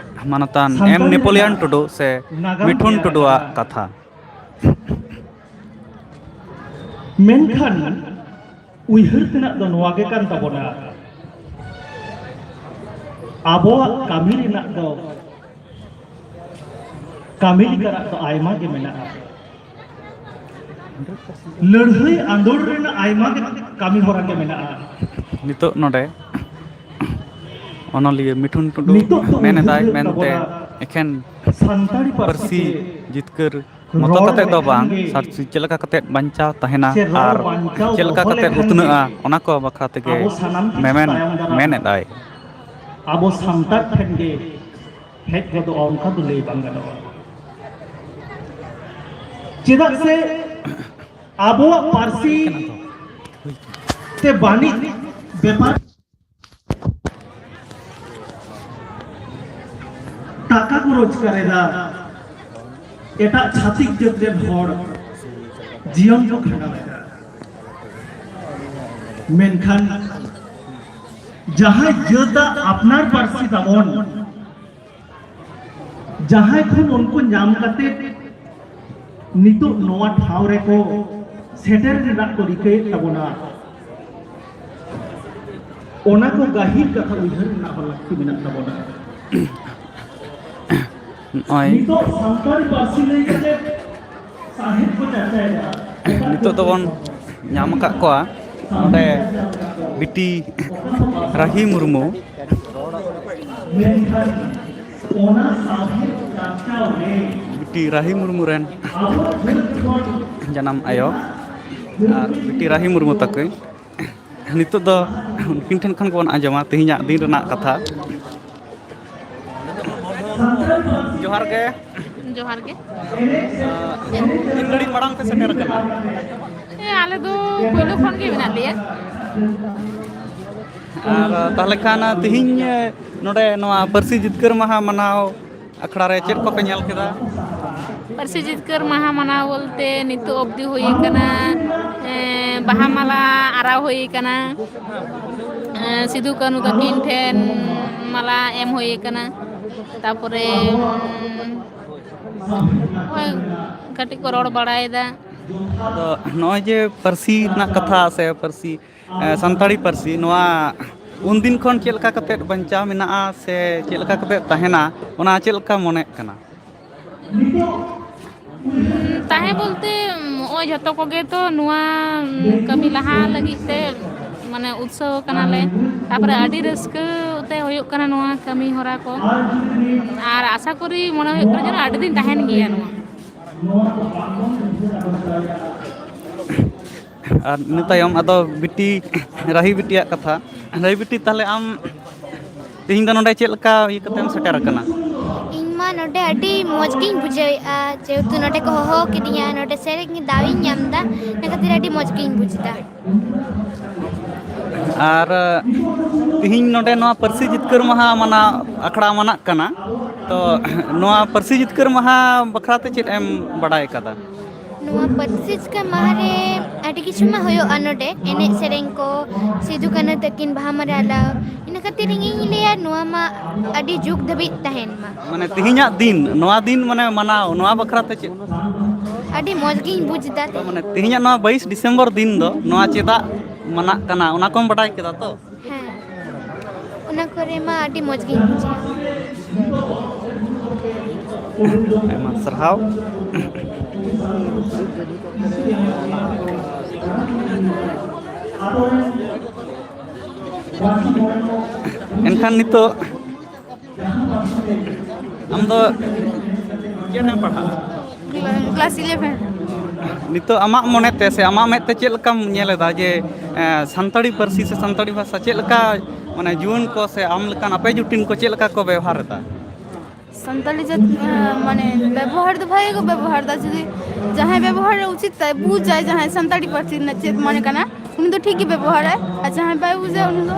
ᱢᱟᱱᱚᱛᱟᱱ ᱮᱢ ᱥᱟᱱᱛᱟᱲᱤ ᱱᱮᱯᱳᱞᱤᱭᱟᱱ ᱨᱮᱱᱟᱜ ᱴᱩᱰᱩ ᱥᱮ ᱱᱟᱜᱟᱢ ᱢᱤᱴᱷᱩᱱ ᱛᱮᱭᱟᱨ ᱴᱩᱰᱩᱣᱟᱜ ᱟᱠᱟᱱᱟ᱾ ᱠᱟᱛᱷᱟ᱾ ᱢᱮᱱᱠᱷᱟᱱ ᱩᱭᱦᱟᱹᱨ ᱛᱮᱱᱟᱜ ᱫᱚ ᱱᱚᱣᱟ ᱜᱮ ᱠᱟᱱ ᱛᱟᱵᱚᱱᱟ, ᱟᱵᱚᱣᱟᱜ ᱠᱟᱹᱢᱤ ᱨᱮᱱᱟᱜ ᱫᱚ, ᱠᱟᱹᱢᱤ ᱞᱮᱠᱟᱱᱟᱜ ᱫᱚ ᱟᱭᱢᱟ ᱜᱮ ᱢᱮᱱᱟᱜᱼᱟ᱾ ᱞᱟᱹᱲᱦᱟᱹᱭ ᱟᱸᱫᱳᱲ ᱨᱮᱱᱟᱜ ᱟᱭᱢᱟ ᱜᱮ ᱠᱟᱹᱢᱤ ᱦᱚᱨᱟ ᱜᱮ ᱢᱮᱱᱟᱜᱼᱟ᱾ ᱱᱤᱛᱚᱜ ᱱᱚᱰᱮ ᱚᱱᱚᱞᱤᱭᱟᱹ ᱢᱤᱴᱷᱩᱱ ᱴᱩᱰᱩ ᱱᱤᱛᱚᱜ ᱫᱚ ᱢᱮᱱ ᱩᱭᱦᱟᱹᱨ ᱮᱫᱟᱭ ᱦᱩᱭᱩᱜ ᱢᱮᱱᱛᱮ ᱛᱟᱵᱚᱱᱟ, ᱮᱠᱷᱮᱱ ᱥᱟᱱᱛᱟᱲᱤ ᱯᱟᱹᱨᱥᱤ ᱯᱟᱹᱨᱥᱤ ᱛᱮ ᱡᱤᱛᱠᱟᱹᱨ ᱢᱚᱛᱚ ᱠᱟᱛᱮᱫ ᱫᱚ ᱵᱟᱝ, ᱥᱟᱨ-, ᱪᱮᱫ ᱞᱮᱠᱟ ᱠᱟᱛᱮᱫ ᱵᱟᱧᱪᱟᱣ ᱛᱟᱦᱮᱱᱟ ᱟᱨ ᱪᱮᱫ ᱞᱮᱠᱟ ᱠᱟᱛᱮᱫ ᱩᱛᱱᱟᱹᱜᱼᱟ, ᱚᱱᱟ ᱠᱚ ᱵᱟᱠᱷᱨᱟ ᱛᱮᱜᱮ ᱢᱮᱢᱮᱱ, ᱢᱮᱱᱮᱫ ᱟᱭ᱾ ᱟᱵᱚ ᱥᱟᱱᱛᱟᱲ ᱴᱷᱮᱱ ᱜᱮ ᱦᱮᱡ ᱜᱚᱫᱚᱜᱼᱟ, ᱚᱱᱠᱟ ᱫᱚ ᱞᱟᱹᱭ ᱵᱟᱝ ᱜᱟᱱᱚᱜᱼᱟ᱾ ᱪᱮᱫᱟᱜ ᱥᱮ ᱟᱵᱚᱣᱟᱜ ᱯᱟᱹᱨᱥᱤ ᱛᱮ ᱵᱟᱹᱱᱤᱡ ᱵᱮᱯᱟᱨ ᱴᱟᱠᱟ ᱠᱚ ᱨᱳᱡᱽᱜᱟᱨ ᱮᱫᱟ, ᱮᱴᱟᱜ ᱪᱷᱟᱹᱛᱤᱠ ᱡᱟᱹᱛ ᱨᱮᱱ ᱦᱚᱲ ᱡᱤᱭᱚᱱ ᱠᱚ ᱠᱷᱟᱸᱰᱟᱣ ᱮᱫᱟ᱾ ᱢᱮᱱᱠᱷᱟᱱ ᱡᱟᱦᱟᱸᱭ ᱡᱟᱹᱛᱟᱜ ᱟᱯᱱᱟᱨ ᱯᱟᱹᱨᱥᱤ ᱛᱟᱵᱚᱱ, ᱡᱟᱦᱟᱸᱭ ᱠᱷᱚᱱ ᱩᱱᱠᱩ ᱧᱟᱢ ᱠᱟᱛᱮ ᱱᱤᱛᱚᱜ ᱱᱚᱣᱟ ᱴᱷᱟᱶ ᱨᱮᱠᱚ ᱥᱮᱴᱮᱨ ᱨᱮᱱᱟᱜ ᱠᱚ ᱨᱤᱠᱟᱹᱭᱮᱫ ᱛᱟᱵᱚᱱᱟ, ᱚᱱᱟ ᱠᱚ ᱜᱟᱹᱦᱤᱨ ᱠᱟᱛᱷᱟ ᱩᱭᱦᱟᱹᱨ ᱨᱮᱱᱟᱜ ᱦᱚᱸ ᱞᱟᱹᱠᱛᱤ ᱢᱮᱱᱟᱜ ᱛᱟᱵᱚᱱᱟ᱾ ᱱᱚᱜᱼᱚᱭ ᱱᱤᱛᱚᱜ ᱥᱟᱱᱛᱟᱲᱤ ᱯᱟᱹᱨᱥᱤ ᱞᱟᱹᱭ ᱠᱟᱛᱮ ᱥᱟᱶᱦᱮᱫ ᱠᱚ ᱪᱟᱨᱪᱟᱭᱮᱫᱟ᱾ ᱱᱤᱛᱚᱜ ᱫᱚᱵᱚᱱ ᱧᱟᱢ ᱟᱠᱟᱫ ᱠᱚᱣᱟ ᱱᱚᱰᱮ ᱵᱤᱴᱤ ᱨᱟᱦᱤ ᱢᱩᱨᱢᱩ᱾ ᱢᱮᱱᱠᱷᱟᱱ ᱚᱱᱟ ᱥᱟᱶᱦᱮᱫ ᱪᱟᱨᱪᱟᱣ ᱨᱮ ᱵᱤᱴᱤ ᱨᱟᱦᱤ ᱢᱩᱨᱢᱩ ᱨᱮᱱ ᱟᱵᱚ ᱡᱟᱹᱛ ᱠᱷᱚᱱ ᱡᱟᱱᱟᱢ ᱟᱭᱳ ᱟᱨ ᱵᱤᱴᱤ ᱨᱟᱦᱤ ᱢᱩᱨᱢᱩ ᱛᱟᱹᱠᱤᱱ᱾ ᱱᱤᱛᱚᱜ ᱫᱚ ᱩᱱᱠᱤᱱ ᱴᱷᱮᱱ ᱠᱷᱚᱱ ᱜᱮᱵᱚᱱ ᱟᱸᱡᱚᱢᱟ ᱛᱮᱦᱮᱧᱟᱜ ᱫᱤᱱ ᱨᱮᱱᱟᱜ ᱠᱟᱛᱷᱟ᱾ ᱡᱚᱦᱟᱨ ᱜᱮ᱾ ᱡᱚᱦᱟᱨ ᱜᱮ᱾ ᱛᱤᱱ ᱜᱷᱟᱹᱲᱤᱡ ᱢᱟᱲᱟᱝ ᱯᱮ ᱥᱮᱴᱮᱨ ᱟᱠᱟᱱᱟ? ᱦᱮᱸ, ᱟᱞᱮ ᱫᱚ ᱯᱳᱭᱞᱳ ᱠᱷᱚᱱ ᱜᱮ ᱢᱮᱱᱟᱜ ᱞᱮᱭᱟ᱾ ᱟᱨ ᱛᱟᱦᱚᱞᱮ ᱠᱷᱟᱱ ᱛᱮᱦᱮᱧ ᱱᱚᱰᱮ ᱱᱚᱣᱟ ᱯᱟᱹᱨᱥᱤ ᱡᱤᱛᱠᱟᱹᱨ ᱢᱟᱦᱟ ᱢᱟᱱᱟᱣ ᱟᱠᱷᱲᱟ ᱨᱮ ᱪᱮᱫ ᱠᱚᱯᱮ ᱧᱮᱞ ᱠᱮᱫᱟ? ᱯᱟᱹᱨᱥᱤ ᱡᱤᱛᱠᱟᱹᱨ ᱢᱟᱦᱟ ᱢᱟᱱᱟᱣ ᱵᱚᱞᱛᱮ ᱱᱤᱛᱚᱜ ᱚᱵᱫᱤ ᱦᱩᱭ ᱟᱠᱟᱱᱟ, ᱮᱸ, ᱵᱟᱦᱟ ᱢᱟᱞᱟ ᱟᱨᱟᱣ ᱦᱩᱭ ᱟᱠᱟᱱᱟ, ᱮᱸ, ᱥᱤᱫᱩ ᱠᱟᱹᱱᱦᱩ ᱛᱟᱹᱠᱤᱱ ᱴᱷᱮᱱ ᱢᱟᱞᱟ ᱮᱢ ᱦᱩᱭ ᱟᱠᱟᱱᱟ, ᱛᱟᱯᱚᱨᱮ, ᱩᱸ, ᱱᱚᱜᱼᱚᱭ ᱠᱟᱹᱴᱤᱡ ᱠᱚ ᱨᱚᱲ ᱵᱟᱲᱟᱭᱮᱫᱟ᱾ ᱟᱫᱚ ᱱᱚᱜᱼᱚᱭ ᱡᱮ ᱯᱟᱹᱨᱥᱤ ᱨᱮᱱᱟᱜ ᱠᱟᱛᱷᱟ ᱥᱮ ᱯᱟᱹᱨᱥᱤ ᱮ, ᱥᱟᱱᱛᱟᱲᱤ ᱯᱟᱹᱨᱥᱤ ᱱᱚᱣᱟ ᱩᱱᱫᱤᱱ ᱠᱷᱚᱱ ᱪᱮᱫ ᱞᱮᱠᱟ ᱠᱟᱛᱮᱫ ᱵᱟᱧᱪᱟᱣ ᱢᱮᱱᱟᱜᱼᱟ ᱥᱮ ᱪᱮᱫ ᱞᱮᱠᱟ ᱠᱟᱛᱮᱫ ᱛᱟᱦᱮᱱᱟ, ᱚᱱᱟ ᱪᱮᱫ ᱞᱮᱠᱟ ᱢᱚᱱᱮᱜ ᱠᱟᱱᱟ? ᱩᱸ, ᱛᱟᱦᱮᱸ ᱵᱚᱞᱛᱮ, ᱱᱚᱜᱼᱚᱭ ᱡᱷᱚᱛᱚ ᱠᱚᱜᱮ ᱛᱚ ᱱᱚᱣᱟ, ᱩᱸ, ᱠᱟᱹᱢᱤ ᱞᱟᱦᱟ ᱞᱟᱹᱜᱤᱫ ᱛᱮ, ᱢᱟᱱᱮ, ᱩᱛᱥᱟᱦᱚ ᱠᱟᱱᱟᱞᱮ᱾ ᱛᱟᱯᱚᱨᱮ ᱟᱹᱰᱤ ᱨᱟᱹᱥᱠᱟᱹ ᱛᱮ ᱦᱩᱭᱩᱜ ᱠᱟᱱᱟ ᱱᱚᱣᱟ ᱠᱟᱹᱢᱤ ᱦᱚᱨᱟ ᱠᱚ, ᱟᱨ ᱟᱥᱟ ᱠᱚᱨᱤ, ᱢᱚᱱᱮ ᱦᱩᱭᱩᱜ ᱠᱟᱱᱟ ᱡᱮᱱᱚ ᱟᱹᱰᱤ ᱫᱤᱱ ᱛᱟᱦᱮᱱ ᱜᱮᱭᱟ ᱱᱚᱣᱟ᱾ ᱟᱨ ᱤᱱᱟᱹ ᱛᱟᱭᱚᱢ ᱟᱫᱚ ᱵᱤᱴᱤ, ᱨᱟᱦᱤ ᱵᱤᱴᱤᱭᱟᱜ ᱠᱟᱛᱷᱟ᱾ ᱨᱟᱦᱤ ᱵᱤᱴᱤ, ᱛᱟᱦᱞᱮ ᱟᱢ ᱛᱮᱦᱮᱧ ᱫᱚ ᱱᱚᱰᱮ ᱪᱮᱫ ᱞᱮᱠᱟ ᱤᱭᱟᱹ ᱠᱟᱛᱮᱢ ᱥᱮᱴᱮᱨ ᱟᱠᱟᱱᱟ? ᱤᱧ ᱢᱟ ᱱᱚᱰᱮ ᱟᱹᱰᱤ ᱢᱚᱡᱽ ᱜᱤᱧ ᱵᱩᱡᱷᱟᱹᱣᱮᱫᱼᱟ, ᱡᱮᱦᱮᱛᱩ ᱱᱚᱰᱮ ᱠᱚ ᱦᱚᱦᱚ ᱠᱤᱫᱤᱧᱟ, ᱱᱚᱰᱮ ᱥᱮᱨᱮᱧ ᱫᱟᱣ ᱤᱧ ᱧᱟᱢ ᱮᱫᱟ, ᱚᱱᱟ ᱠᱷᱟᱹᱛᱤᱨ ᱟᱹᱰᱤ ᱢᱚᱡᱽ ᱜᱤᱧ ᱵᱩᱡᱽ ᱮᱫᱟ᱾ ᱟᱨ ᱛᱤᱦᱤᱧ ᱱᱚᱰᱮ ᱱᱚᱣᱟ ᱯᱟᱹᱨᱥᱤ ᱡᱤᱛᱠᱟᱹᱨ ᱢᱟᱦᱟ ᱢᱟᱱᱟᱣ ᱟᱠᱷᱲᱟ ᱢᱟᱱᱟᱜ ᱠᱟᱱᱟ, ᱛᱚ ᱱᱚᱣᱟ ᱯᱟᱹᱨᱥᱤ ᱡᱤᱛᱠᱟᱹᱨ ᱢᱟᱦᱟ ᱵᱟᱠᱷᱨᱟ ᱛᱮ ᱪᱮᱫ ᱮᱢ ᱵᱟᱰᱟᱭ ᱟᱠᱟᱫᱟ? ᱱᱚᱣᱟ ᱯᱟᱹᱨᱥᱤ ᱡᱤᱛᱠᱟᱹᱨ ᱢᱟᱦᱟ ᱨᱮ ᱟᱹᱰᱤ ᱠᱤᱪᱷᱩ ᱢᱟ ᱦᱩᱭᱩᱜᱼᱟ ᱱᱚᱰᱮ, ᱮᱱᱮᱡ ᱥᱮᱨᱮᱧ ᱠᱚ, ᱥᱤᱫᱩ ᱠᱟᱹᱱᱦᱩ ᱛᱟᱹᱠᱤᱱ ᱵᱟᱦᱟ ᱢᱟᱞᱟ ᱟᱨᱟᱣ, ᱤᱱᱟᱹ ᱠᱷᱟᱹᱛᱤᱨ ᱤᱧᱤᱧ ᱞᱟᱹᱭᱟ ᱱᱚᱣᱟ ᱢᱟ ᱟᱹᱰᱤ ᱡᱩᱜᱽ ᱫᱷᱟᱹᱵᱤᱡ ᱛᱟᱦᱮᱱ ᱢᱟ᱾ ᱢᱟᱱᱮ ᱛᱮᱦᱮᱧᱟᱜ ᱫᱤᱱ, ᱱᱚᱣᱟ ᱫᱤᱱ ᱢᱟᱱᱮ ᱢᱟᱱᱟᱣ, ᱱᱚᱣᱟ ᱵᱟᱠᱷᱨᱟ ᱛᱮ ᱪᱮᱫ? ᱟᱹᱰᱤ ᱢᱚᱡᱽ ᱜᱤᱧ ᱵᱩᱡᱽ ᱮᱫᱟ᱾ ᱛᱚ ᱢᱟᱱᱮ ᱛᱮᱦᱮᱧᱟᱜ ᱱᱚᱣᱟ ᱵᱟᱭᱤᱥ ᱰᱤᱥᱮᱢᱵᱚᱨ ᱫᱤᱱ ᱫᱚ ᱱᱚᱣᱟ ᱪᱮᱫᱟᱜ ᱢᱟᱱᱟᱜ ᱠᱟᱱᱟ, ᱚᱱᱟ ᱠᱚᱢ ᱵᱟᱰᱟᱭ ᱠᱮᱫᱟ ᱛᱚ? ᱦᱮᱸ, ᱚᱱᱟ ᱠᱚᱨᱮ ᱢᱟ ᱟᱹᱰᱤ ᱢᱚᱡᱽ ᱜᱤᱧ ᱵᱩᱡᱷᱟᱹᱣᱟ᱾ ᱟᱭᱢᱟ ᱥᱟᱨᱦᱟᱣ᱾ ᱮᱱᱠᱷᱟᱱ ᱱᱤᱛᱚᱜ ᱟᱢ ᱫᱚ ᱪᱮᱫ ᱮᱢ ᱯᱟᱲᱦᱟᱜᱼᱟ? ᱠᱞᱟᱥ ᱤᱞᱮᱵᱷᱮᱱ᱾ ᱱᱤᱛᱚᱜ ᱟᱢᱟᱜ ᱢᱚᱱᱮ ᱛᱮ ᱥᱮ ᱟᱢᱟᱜ ᱢᱮᱫ ᱛᱮ ᱪᱮᱫ ᱞᱮᱠᱟᱢ ᱧᱮᱞ ᱮᱫᱟ ᱡᱮ, ᱮᱸ, ᱥᱟᱱᱛᱟᱲᱤ ᱯᱟᱹᱨᱥᱤ ᱥᱮ ᱥᱟᱱᱛᱟᱲᱤ ᱵᱷᱟᱥᱟ ᱪᱮᱫ ᱞᱮᱠᱟ, ᱢᱟᱱᱮ, ᱡᱩᱣᱟᱹᱱ ᱠᱚ ᱥᱮ ᱟᱢ ᱞᱮᱠᱟᱱ ᱟᱯᱮ ᱡᱩᱴᱤᱱ ᱠᱚ ᱪᱮᱫ ᱞᱮᱠᱟ ᱠᱚ ᱵᱮᱣᱦᱟᱨ ᱮᱫᱟ? ᱥᱟᱱᱛᱟᱲᱤ ᱡᱟᱹᱛ, ᱮᱸ, ᱢᱟᱱᱮ, ᱵᱮᱵᱚᱦᱟᱨ ᱫᱚ ᱵᱷᱟᱜᱮ ᱠᱚ ᱵᱮᱵᱚᱦᱟᱨ ᱮᱫᱟ᱾ ᱡᱩᱫᱤ ᱡᱟᱦᱟᱸᱭ ᱵᱮᱵᱚᱦᱟᱨ ᱨᱮ ᱩᱪᱤᱛ ᱛᱟᱭ, ᱵᱩᱡᱟᱭ ᱡᱟᱦᱟᱸᱭ ᱥᱟᱱᱛᱟᱲᱤ ᱯᱟᱹᱨᱥᱤ ᱨᱮᱱᱟᱜ ᱪᱮᱫ ᱢᱟᱱᱮ ᱠᱟᱱᱟ, ᱩᱱᱤ ᱫᱚ ᱴᱷᱤᱠ ᱜᱮ ᱵᱮᱵᱚᱦᱟᱨᱟᱭ, ᱟᱨ ᱡᱟᱦᱟᱸᱭ ᱵᱟᱭ ᱵᱩᱡᱟ ᱩᱱᱤ ᱫᱚ᱾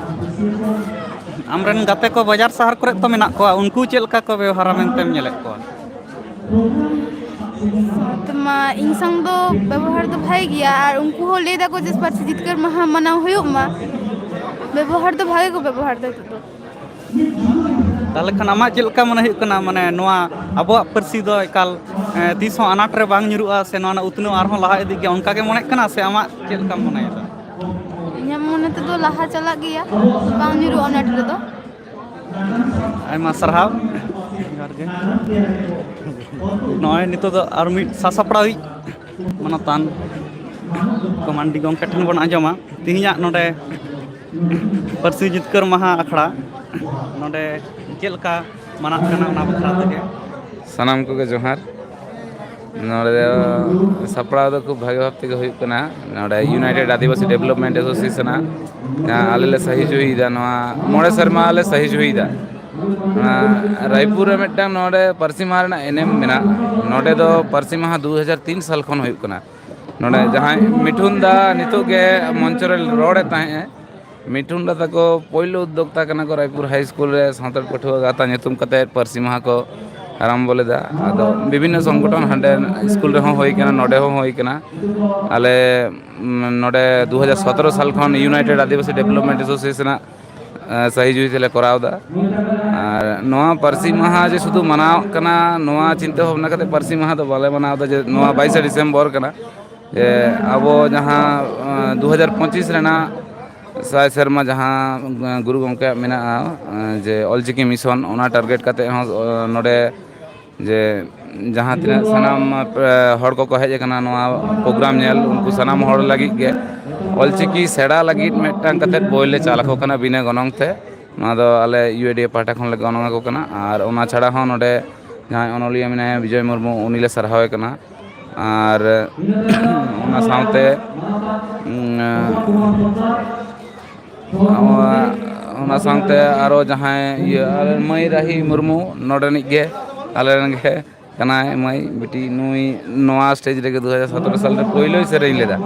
ᱟᱢᱨᱮᱱ ᱜᱟᱛᱮ ᱠᱚ ᱵᱟᱡᱟᱨ ᱥᱟᱦᱟᱨ ᱠᱚᱨᱮ ᱛᱚ ᱢᱮᱱᱟᱜ ᱠᱚᱣᱟ, ᱩᱱᱠᱩ ᱪᱮᱫ ᱞᱮᱠᱟ ᱠᱚ ᱵᱮᱣᱦᱟᱨᱟ ᱢᱮᱱᱛᱮᱢ ᱧᱮᱞᱮᱫ ᱠᱚᱣᱟ? ᱥᱟᱶᱛᱮ ᱢᱟ ᱤᱧ ᱥᱟᱝ ᱫᱚ ᱵᱮᱵᱚᱦᱟᱨ ᱫᱚ ᱵᱷᱟᱜᱮ ᱜᱮᱭᱟ, ᱟᱨ ᱩᱱᱠᱩ ᱦᱚᱸ ᱞᱟᱹᱭ ᱫᱟᱠᱚ ᱡᱮ ᱯᱟᱹᱨᱥᱤ ᱡᱤᱛᱠᱟᱹᱨ ᱢᱟᱦᱟ ᱢᱟᱱᱟᱣ ᱦᱩᱭᱩᱜ ᱢᱟ᱾ ᱵᱮᱵᱚᱦᱟᱨ ᱫᱚ ᱵᱷᱟᱜᱮ ᱠᱚ ᱵᱮᱵᱚᱦᱟᱨ ᱫᱟ ᱱᱤᱛᱚᱜ ᱫᱚ᱾ ᱛᱟᱦᱚᱞᱮ ᱠᱷᱟᱱ ᱟᱢᱟᱜ ᱪᱮᱫ ᱞᱮᱠᱟ ᱢᱚᱱᱮ ᱦᱩᱭᱩᱜ ᱠᱟᱱᱟ, ᱢᱟᱱᱮ, ᱱᱚᱣᱟ ᱟᱵᱚᱣᱟᱜ ᱯᱟᱹᱨᱥᱤ ᱫᱚ ᱮᱠᱟᱞ, ᱮᱸ, ᱛᱤᱥ ᱦᱚᱸ ᱟᱱᱟᱴ ᱨᱮ ᱵᱟᱝ ᱧᱩᱨᱩᱜᱼᱟ ᱥᱮ ᱱᱚᱣᱟ ᱨᱮᱱᱟᱜ ᱩᱛᱱᱟᱹᱣ ᱟᱨᱦᱚᱸ ᱞᱟᱦᱟ ᱤᱫᱤᱜ ᱜᱮᱭᱟ, ᱚᱱᱠᱟ ᱜᱮ ᱢᱚᱱᱮᱜ ᱠᱟᱱᱟ ᱥᱮ ᱟᱢᱟᱜ ᱪᱮᱫ ᱞᱮᱠᱟᱢ ᱢᱚᱱᱮᱭᱮᱫᱟ? ᱤᱧᱟᱹᱜ ᱢᱚᱱᱮ ᱛᱮᱫᱚ ᱞᱟᱦᱟ ᱪᱟᱞᱟᱜ ᱜᱮᱭᱟ, ᱵᱟᱝ ᱧᱩᱨᱩᱜᱼᱟ ᱟᱱᱟᱴ ᱨᱮᱫᱚ᱾ ᱟᱭᱢᱟ ᱥᱟᱨᱦᱟᱣ᱾ ᱡᱚᱦᱟᱨ ᱜᱮ᱾ ᱱᱚᱜᱼᱚᱭ ᱱᱤᱛᱚᱜ ᱫᱚ ᱟᱨ ᱢᱤᱫ ᱥᱟᱥᱟᱯᱲᱟᱣᱤᱡ ᱢᱟᱱᱚᱛᱟᱱ ᱠᱚᱢᱟᱱᱰᱤ ᱜᱚᱢᱠᱮ ᱴᱷᱮᱱ ᱵᱚᱱ ᱟᱸᱡᱚᱢᱟ ᱛᱮᱦᱮᱧᱟᱜ ᱱᱚᱰᱮ ᱯᱟᱹᱨᱥᱤ ᱡᱤᱛᱠᱟᱹᱨ ᱢᱟᱦᱟ ᱟᱠᱷᱲᱟ ᱱᱚᱰᱮ ᱪᱮᱫ ᱞᱮᱠᱟ ᱢᱟᱱᱟᱜ ᱠᱟᱱᱟ, ᱚᱱᱟ ᱵᱟᱠᱷᱨᱟ ᱛᱮᱜᱮ᱾ ᱥᱟᱱᱟᱢ ᱠᱚᱜᱮ ᱡᱚᱦᱟᱨ᱾ ᱱᱚᱰᱮ ᱫᱚ ᱥᱟᱯᱲᱟᱣ ᱫᱚ ᱠᱷᱩᱵ ᱵᱷᱟᱜᱮ ᱵᱷᱟᱵ ᱛᱮᱜᱮ ᱦᱩᱭᱩᱜ ᱠᱟᱱᱟ᱾ ᱱᱚᱰᱮ United ᱟᱹᱫᱤᱵᱟᱹᱥᱤ Development Association ᱟᱜ ᱡᱟᱦᱟᱸ ᱟᱞᱮ ᱞᱮ ᱥᱟᱹᱦᱤ ᱡᱩᱦᱤᱭᱮᱫᱟ, ᱱᱚᱣᱟ ᱢᱚᱬᱮ ᱥᱮᱨᱢᱟ ᱞᱮ ᱥᱟᱹᱦᱤ ᱡᱩᱦᱤᱭᱮᱫᱟ᱾ ᱚᱱᱟ ᱨᱟᱭᱯᱩᱨ ᱨᱮ ᱢᱤᱫᱴᱟᱝ ᱱᱚᱰᱮ ᱯᱟᱹᱨᱥᱤ ᱢᱟᱦᱟ ᱨᱮᱱᱟᱜ ᱮᱱᱮᱢ ᱢᱮᱱᱟᱜᱼᱟ᱾ ᱱᱚᱰᱮ ᱫᱚ ᱯᱟᱹᱨᱥᱤ ᱢᱟᱦᱟ ᱫᱩ ᱦᱟᱡᱟᱨ ᱛᱤᱱ ᱥᱟᱞ ᱠᱷᱚᱱ ᱦᱩᱭᱩᱜ ᱠᱟᱱᱟ᱾ ᱱᱚᱰᱮ ᱡᱟᱦᱟᱸᱭ ᱢᱤᱴᱷᱩᱱ ᱫᱟ ᱱᱤᱛᱚᱜ ᱜᱮ ᱢᱚᱧᱪᱚ ᱨᱮ ᱨᱚᱲᱮᱫ ᱛᱟᱦᱮᱸᱜᱼᱟᱭ, ᱢᱤᱴᱷᱩᱱ ᱫᱟ ᱛᱟᱠᱚ ᱯᱳᱭᱞᱳ ᱩᱫᱽᱫᱳᱠᱛᱟ ᱠᱟᱱᱟ ᱠᱚ ᱨᱟᱭᱯᱩᱨ ᱦᱟᱭ ᱥᱠᱩᱞ ᱨᱮ ᱥᱟᱱᱛᱟᱲ ᱯᱟᱹᱴᱷᱩᱣᱟᱹ ᱜᱟᱶᱛᱟ ᱧᱩᱛᱩᱢ ᱠᱟᱛᱮ ᱯᱟᱹᱨᱥᱤ ᱢᱟᱦᱟ ᱠᱚ ᱟᱨᱟᱢᱵᱚ ᱞᱮᱫᱟ᱾ ᱟᱫᱚ ᱵᱤᱵᱷᱤᱱᱱᱚ ᱥᱚᱝᱜᱚᱴᱷᱚᱱ ᱦᱟᱸᱰᱮ ᱥᱠᱩᱞ ᱨᱮᱦᱚᱸ ᱦᱩᱭ ᱠᱟᱱᱟ, ᱱᱚᱰᱮ ᱦᱚᱸ ᱦᱩᱭ ᱠᱟᱱᱟ᱾ ᱟᱞᱮ, ᱩᱢ, ᱱᱚᱰᱮ ᱫᱩ ᱦᱟᱡᱟᱨ ᱥᱚᱛᱨᱚ ᱥᱟᱞ ᱠᱷᱚᱱ United ᱟᱹᱫᱤᱵᱟᱹᱥᱤ Development Association ᱟᱜ, ᱮ, ᱥᱟᱹᱦᱤ ᱡᱩᱦᱤ ᱛᱮᱞᱮ ᱠᱚᱨᱟᱣ ᱮᱫᱟ᱾ ᱟᱨ ᱱᱚᱣᱟ ᱯᱟᱹᱨᱥᱤ ᱢᱟᱦᱟ ᱡᱮ ᱥᱩᱫᱷᱩ ᱢᱟᱱᱟᱣᱚᱜ ᱠᱟᱱᱟ, ᱱᱚᱣᱟ ᱪᱤᱱᱛᱟᱹ ᱵᱷᱟᱵᱽᱱᱟ ᱠᱟᱛᱮ ᱯᱟᱹᱨᱥᱤ ᱢᱟᱦᱟ ᱫᱚ ᱵᱟᱞᱮ ᱢᱟᱱᱟᱣ ᱮᱫᱟ ᱡᱮ ᱱᱚᱣᱟ ᱵᱟᱭᱤᱥᱮ ᱰᱤᱥᱮᱢᱵᱚᱨ ᱠᱟᱱᱟ, ᱡᱮ ᱟᱵᱚ ᱡᱟᱦᱟᱸ, ᱮ, ᱫᱩ ᱦᱟᱡᱟᱨ ᱯᱚᱸᱪᱤᱥ ᱨᱮᱱᱟᱜ ᱥᱟᱭ ᱥᱮᱨᱢᱟ ᱡᱟᱦᱟᱸ, ᱮ, ᱜᱩᱨᱩ ᱜᱚᱢᱠᱮᱭᱟᱜ ᱢᱮᱱᱟᱜᱼᱟ, ᱮ, ᱡᱮ ᱚᱞᱪᱤᱠᱤ ᱢᱤᱥᱚᱱ, ᱚᱱᱟ ᱴᱟᱨᱜᱮᱴ ᱠᱟᱛᱮ ᱦᱚᱸ, ᱮ, ᱱᱚᱰᱮ ᱡᱮ ᱡᱟᱦᱟᱸ ᱛᱤᱱᱟᱹᱜ ᱥᱟᱱᱟᱢ, ᱮ, ᱦᱚᱲ ᱠᱚᱠᱚ ᱦᱮᱡ ᱟᱠᱟᱱᱟ ᱱᱚᱣᱟ ᱯᱨᱳᱜᱨᱟᱢ ᱧᱮᱞ, ᱩᱱᱠᱩ ᱥᱟᱱᱟᱢ ᱦᱚᱲ ᱞᱟᱹᱜᱤᱫ ᱜᱮ ᱚᱞᱪᱤᱠᱤ ᱥᱮᱬᱟ ᱞᱟᱹᱜᱤᱫ ᱢᱤᱫᱴᱟᱝ ᱠᱟᱛᱮᱫ ᱵᱳᱭ ᱞᱮ ᱪᱟᱞ ᱟᱠᱚ ᱠᱟᱱᱟ ᱵᱤᱱᱟᱹ ᱜᱚᱱᱚᱝ ᱛᱮ᱾ ᱱᱚᱣᱟ ᱫᱚ ᱟᱞᱮ U A D A ᱯᱟᱦᱴᱟ ᱠᱷᱚᱱ ᱞᱮ ᱜᱚᱱᱚᱝ ᱟᱠᱚ ᱠᱟᱱᱟ᱾ ᱟᱨ ᱚᱱᱟ ᱪᱷᱟᱲᱟ ᱦᱚᱸ ᱱᱚᱰᱮ ᱡᱟᱦᱟᱸᱭ ᱚᱱᱚᱞᱤᱭᱟᱹ ᱢᱮᱱᱟᱭᱟ ᱵᱤᱡᱚᱭ ᱢᱩᱨᱢᱩ, ᱩᱱᱤ ᱞᱮ ᱥᱟᱨᱦᱟᱣᱮ ᱠᱟᱱᱟ᱾ ᱟᱨ ᱚᱱᱟ ᱥᱟᱶᱛᱮ, ᱩᱸ, ᱚᱱᱟ ᱥᱟᱶᱛᱮ ᱟᱨᱚ ᱡᱟᱦᱟᱸᱭ ᱤᱭᱟᱹ, ᱟᱞᱮ ᱢᱟᱹᱭ ᱨᱟᱦᱤ ᱢᱩᱨᱢᱩ, ᱱᱚᱰᱮᱱᱤᱡ ᱜᱮ, ᱟᱞᱮ ᱨᱮᱱ ᱜᱮ ᱠᱟᱱᱟᱭ ᱢᱟᱹᱭ ᱵᱤᱴᱤ᱾ ᱱᱩᱭ ᱱᱚᱣᱟ ᱥᱴᱮᱡᱽ ᱨᱮᱜᱮ ᱫᱩ ᱦᱟᱡᱟᱨ ᱥᱚᱛᱨᱚ ᱥᱟᱞ ᱨᱮ ᱯᱳᱭᱞᱳᱭ ᱥᱮᱨᱮᱧ ᱞᱮᱫᱟ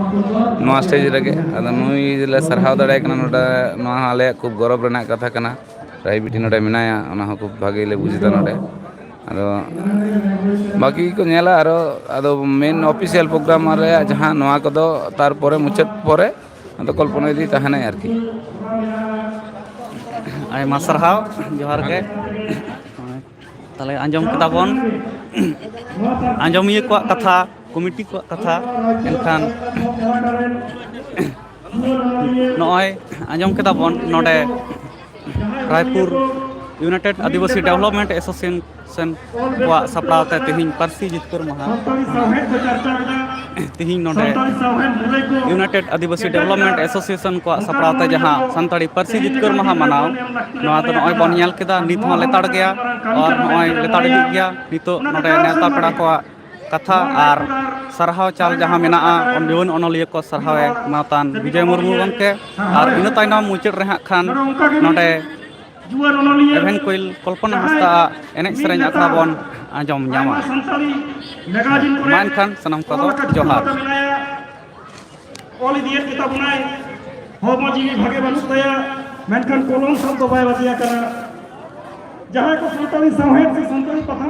ᱱᱚᱣᱟ ᱥᱴᱮᱡᱽ ᱨᱮᱜᱮ᱾ ᱟᱫᱚ ᱱᱩᱭ ᱞᱮ ᱥᱟᱨᱦᱟᱣ ᱫᱟᱲᱮᱭᱟᱭ ᱠᱟᱱᱟ ᱱᱚᱰᱮ, ᱱᱚᱣᱟ ᱦᱚᱸ ᱟᱞᱮᱭᱟᱜ ᱠᱷᱩᱵ ᱜᱚᱨᱚᱵᱽ ᱨᱮᱱᱟᱜ ᱠᱟᱛᱷᱟ ᱠᱟᱱᱟ᱾ ᱨᱟᱦᱤ ᱵᱤᱴᱤ ᱱᱚᱰᱮ ᱢᱮᱱᱟᱭᱟ, ᱚᱱᱟ ᱦᱚᱸ ᱠᱷᱩᱵ ᱵᱷᱟᱜᱮ ᱞᱮ ᱵᱩᱡᱽ ᱮᱫᱟ ᱱᱚᱰᱮ᱾ ᱟᱫᱚ ᱵᱟᱹᱠᱤ ᱠᱚ ᱧᱮᱞᱟ ᱟᱨᱚ, ᱟᱫᱚ ᱢᱮᱱ ᱚᱯᱷᱤᱥᱤᱭᱟᱞ ᱯᱨᱳᱜᱨᱟᱢ ᱨᱮᱭᱟᱜ ᱡᱟᱦᱟᱸ ᱱᱚᱣᱟ ᱠᱚᱫᱚ ᱛᱟᱨᱯᱚᱨᱮ ᱢᱩᱪᱟᱹᱫ ᱯᱚᱨᱮ ᱟᱫᱚ ᱠᱚᱞᱯᱚᱱᱟ ᱤᱫᱤ ᱛᱟᱦᱮᱱᱟᱭ ᱟᱨᱠᱤ᱾ ᱟᱭᱢᱟ ᱥᱟᱨᱦᱟᱣ, ᱡᱚᱦᱟᱨ ᱜᱮ᱾ ᱛᱟᱦᱞᱮ ᱟᱸᱡᱚᱢ ᱠᱮᱫᱟ ᱵᱚᱱ ᱟᱸᱡᱚᱢᱤᱭᱟᱹ ᱠᱚᱣᱟᱜ ᱠᱟᱛᱷᱟ, ᱠᱚᱢᱤᱴᱤ ᱠᱚᱣᱟᱜ ᱠᱟᱛᱷᱟ, ᱮᱱᱠᱷᱟᱱ ᱱᱚᱜᱼᱚᱭ ᱟᱸᱡᱚᱢ ᱠᱮᱫᱟ ᱵᱚᱱ ᱱᱚᱰᱮ ᱨᱟᱭᱯᱩᱨ United ᱟᱹᱫᱤᱵᱟᱹᱥᱤ Development Association ᱠᱚᱣᱟᱜ ᱥᱟᱯᱲᱟᱣ ᱛᱮ ᱛᱮᱦᱮᱧ ᱯᱟᱹᱨᱥᱤ ᱡᱤᱛᱠᱟᱹᱨ ᱢᱟᱦᱟ᱾ ᱛᱮᱦᱮᱧ ᱱᱚᱰᱮ United ᱟᱹᱫᱤᱵᱟᱹᱥᱤ Development Association ᱠᱚᱣᱟᱜ ᱥᱟᱯᱲᱟᱣ ᱛᱮ ᱡᱟᱦᱟᱸ ᱥᱟᱱᱛᱟᱲᱤ ᱯᱟᱹᱨᱥᱤ ᱡᱤᱛᱠᱟᱹᱨ ᱢᱟᱦᱟ ᱢᱟᱱᱟᱣ, ᱱᱚᱣᱟ ᱫᱚ ᱱᱚᱜᱼᱚᱭ ᱵᱚᱱ ᱧᱮᱞ ᱠᱮᱫᱟ, ᱱᱤᱛ ᱦᱚᱸ ᱞᱮᱛᱟᱲ ᱜᱮᱭᱟ ᱟᱨ ᱱᱚᱜᱼᱚᱭ ᱞᱮᱛᱟᱲ ᱤᱫᱤᱜ ᱜᱮᱭᱟ᱾ ᱱᱤᱛᱚᱜ ᱱᱚᱰᱮ ᱱᱮᱣᱛᱟ ᱯᱮᱲᱟ ᱠᱚᱣᱟᱜ ᱠᱟᱛᱷᱟ ᱟᱨ ᱥᱟᱨᱦᱟᱣ ᱪᱟᱞ ᱡᱟᱦᱟᱸ ᱢᱮᱱᱟᱜᱼᱟ, ᱡᱩᱣᱟᱹᱱ ᱚᱱᱚᱞᱤᱭᱟᱹ ᱠᱚ ᱥᱟᱨᱦᱟᱣᱮ ᱢᱟᱱᱚᱛᱟᱱ ᱵᱤᱡᱚᱭ ᱢᱩᱨᱢᱩ ᱜᱚᱢᱠᱮ᱾ ᱟᱨ ᱤᱱᱟᱹ ᱛᱟᱭᱱᱚᱢ ᱢᱩᱪᱟᱹᱫ ᱨᱮ ᱦᱟᱸᱜ ᱠᱷᱟᱱ ᱱᱚᱰᱮ ᱮᱵᱷᱮᱱ ᱠᱩᱭᱤᱞ ᱠᱚᱞᱯᱚᱱᱟ ᱦᱟᱸᱥᱫᱟ ᱟᱜ ᱮᱱᱮᱡ ᱥᱮᱨᱮᱧ ᱟᱠᱷᱲᱟ ᱵᱚᱱ ᱟᱸᱡᱚᱢ ᱧᱟᱢᱟ᱾ ᱢᱟ ᱮᱱᱠᱷᱟᱱ ᱥᱟᱱᱟᱢ ᱠᱚᱫᱚ ᱡᱚᱦᱟᱨ᱾ ᱚᱞ ᱤᱫᱤᱭᱮᱫ ᱜᱮᱛᱟ ᱵᱚᱱᱟᱭ, ᱦᱚᱲᱢᱚ ᱡᱤᱣᱤ ᱵᱷᱟᱜᱮ ᱵᱟᱹᱱᱩᱜ ᱛᱟᱭᱟ, ᱢᱮᱱᱠᱷᱟᱱ ᱠᱚᱞᱚᱢ ᱥᱟᱵ ᱫᱚ ᱵᱟᱭ ᱨᱟᱡᱤ ᱟᱠᱟᱱᱟ᱾ ᱡᱟᱦᱟᱸᱭ ᱠᱚ ᱥᱟᱱᱛᱟᱲᱤ ᱥᱟᱶᱦᱮᱫ ᱥᱮ ᱥᱟᱱᱛᱟᱲᱤ ᱯᱟᱛᱷᱟᱢ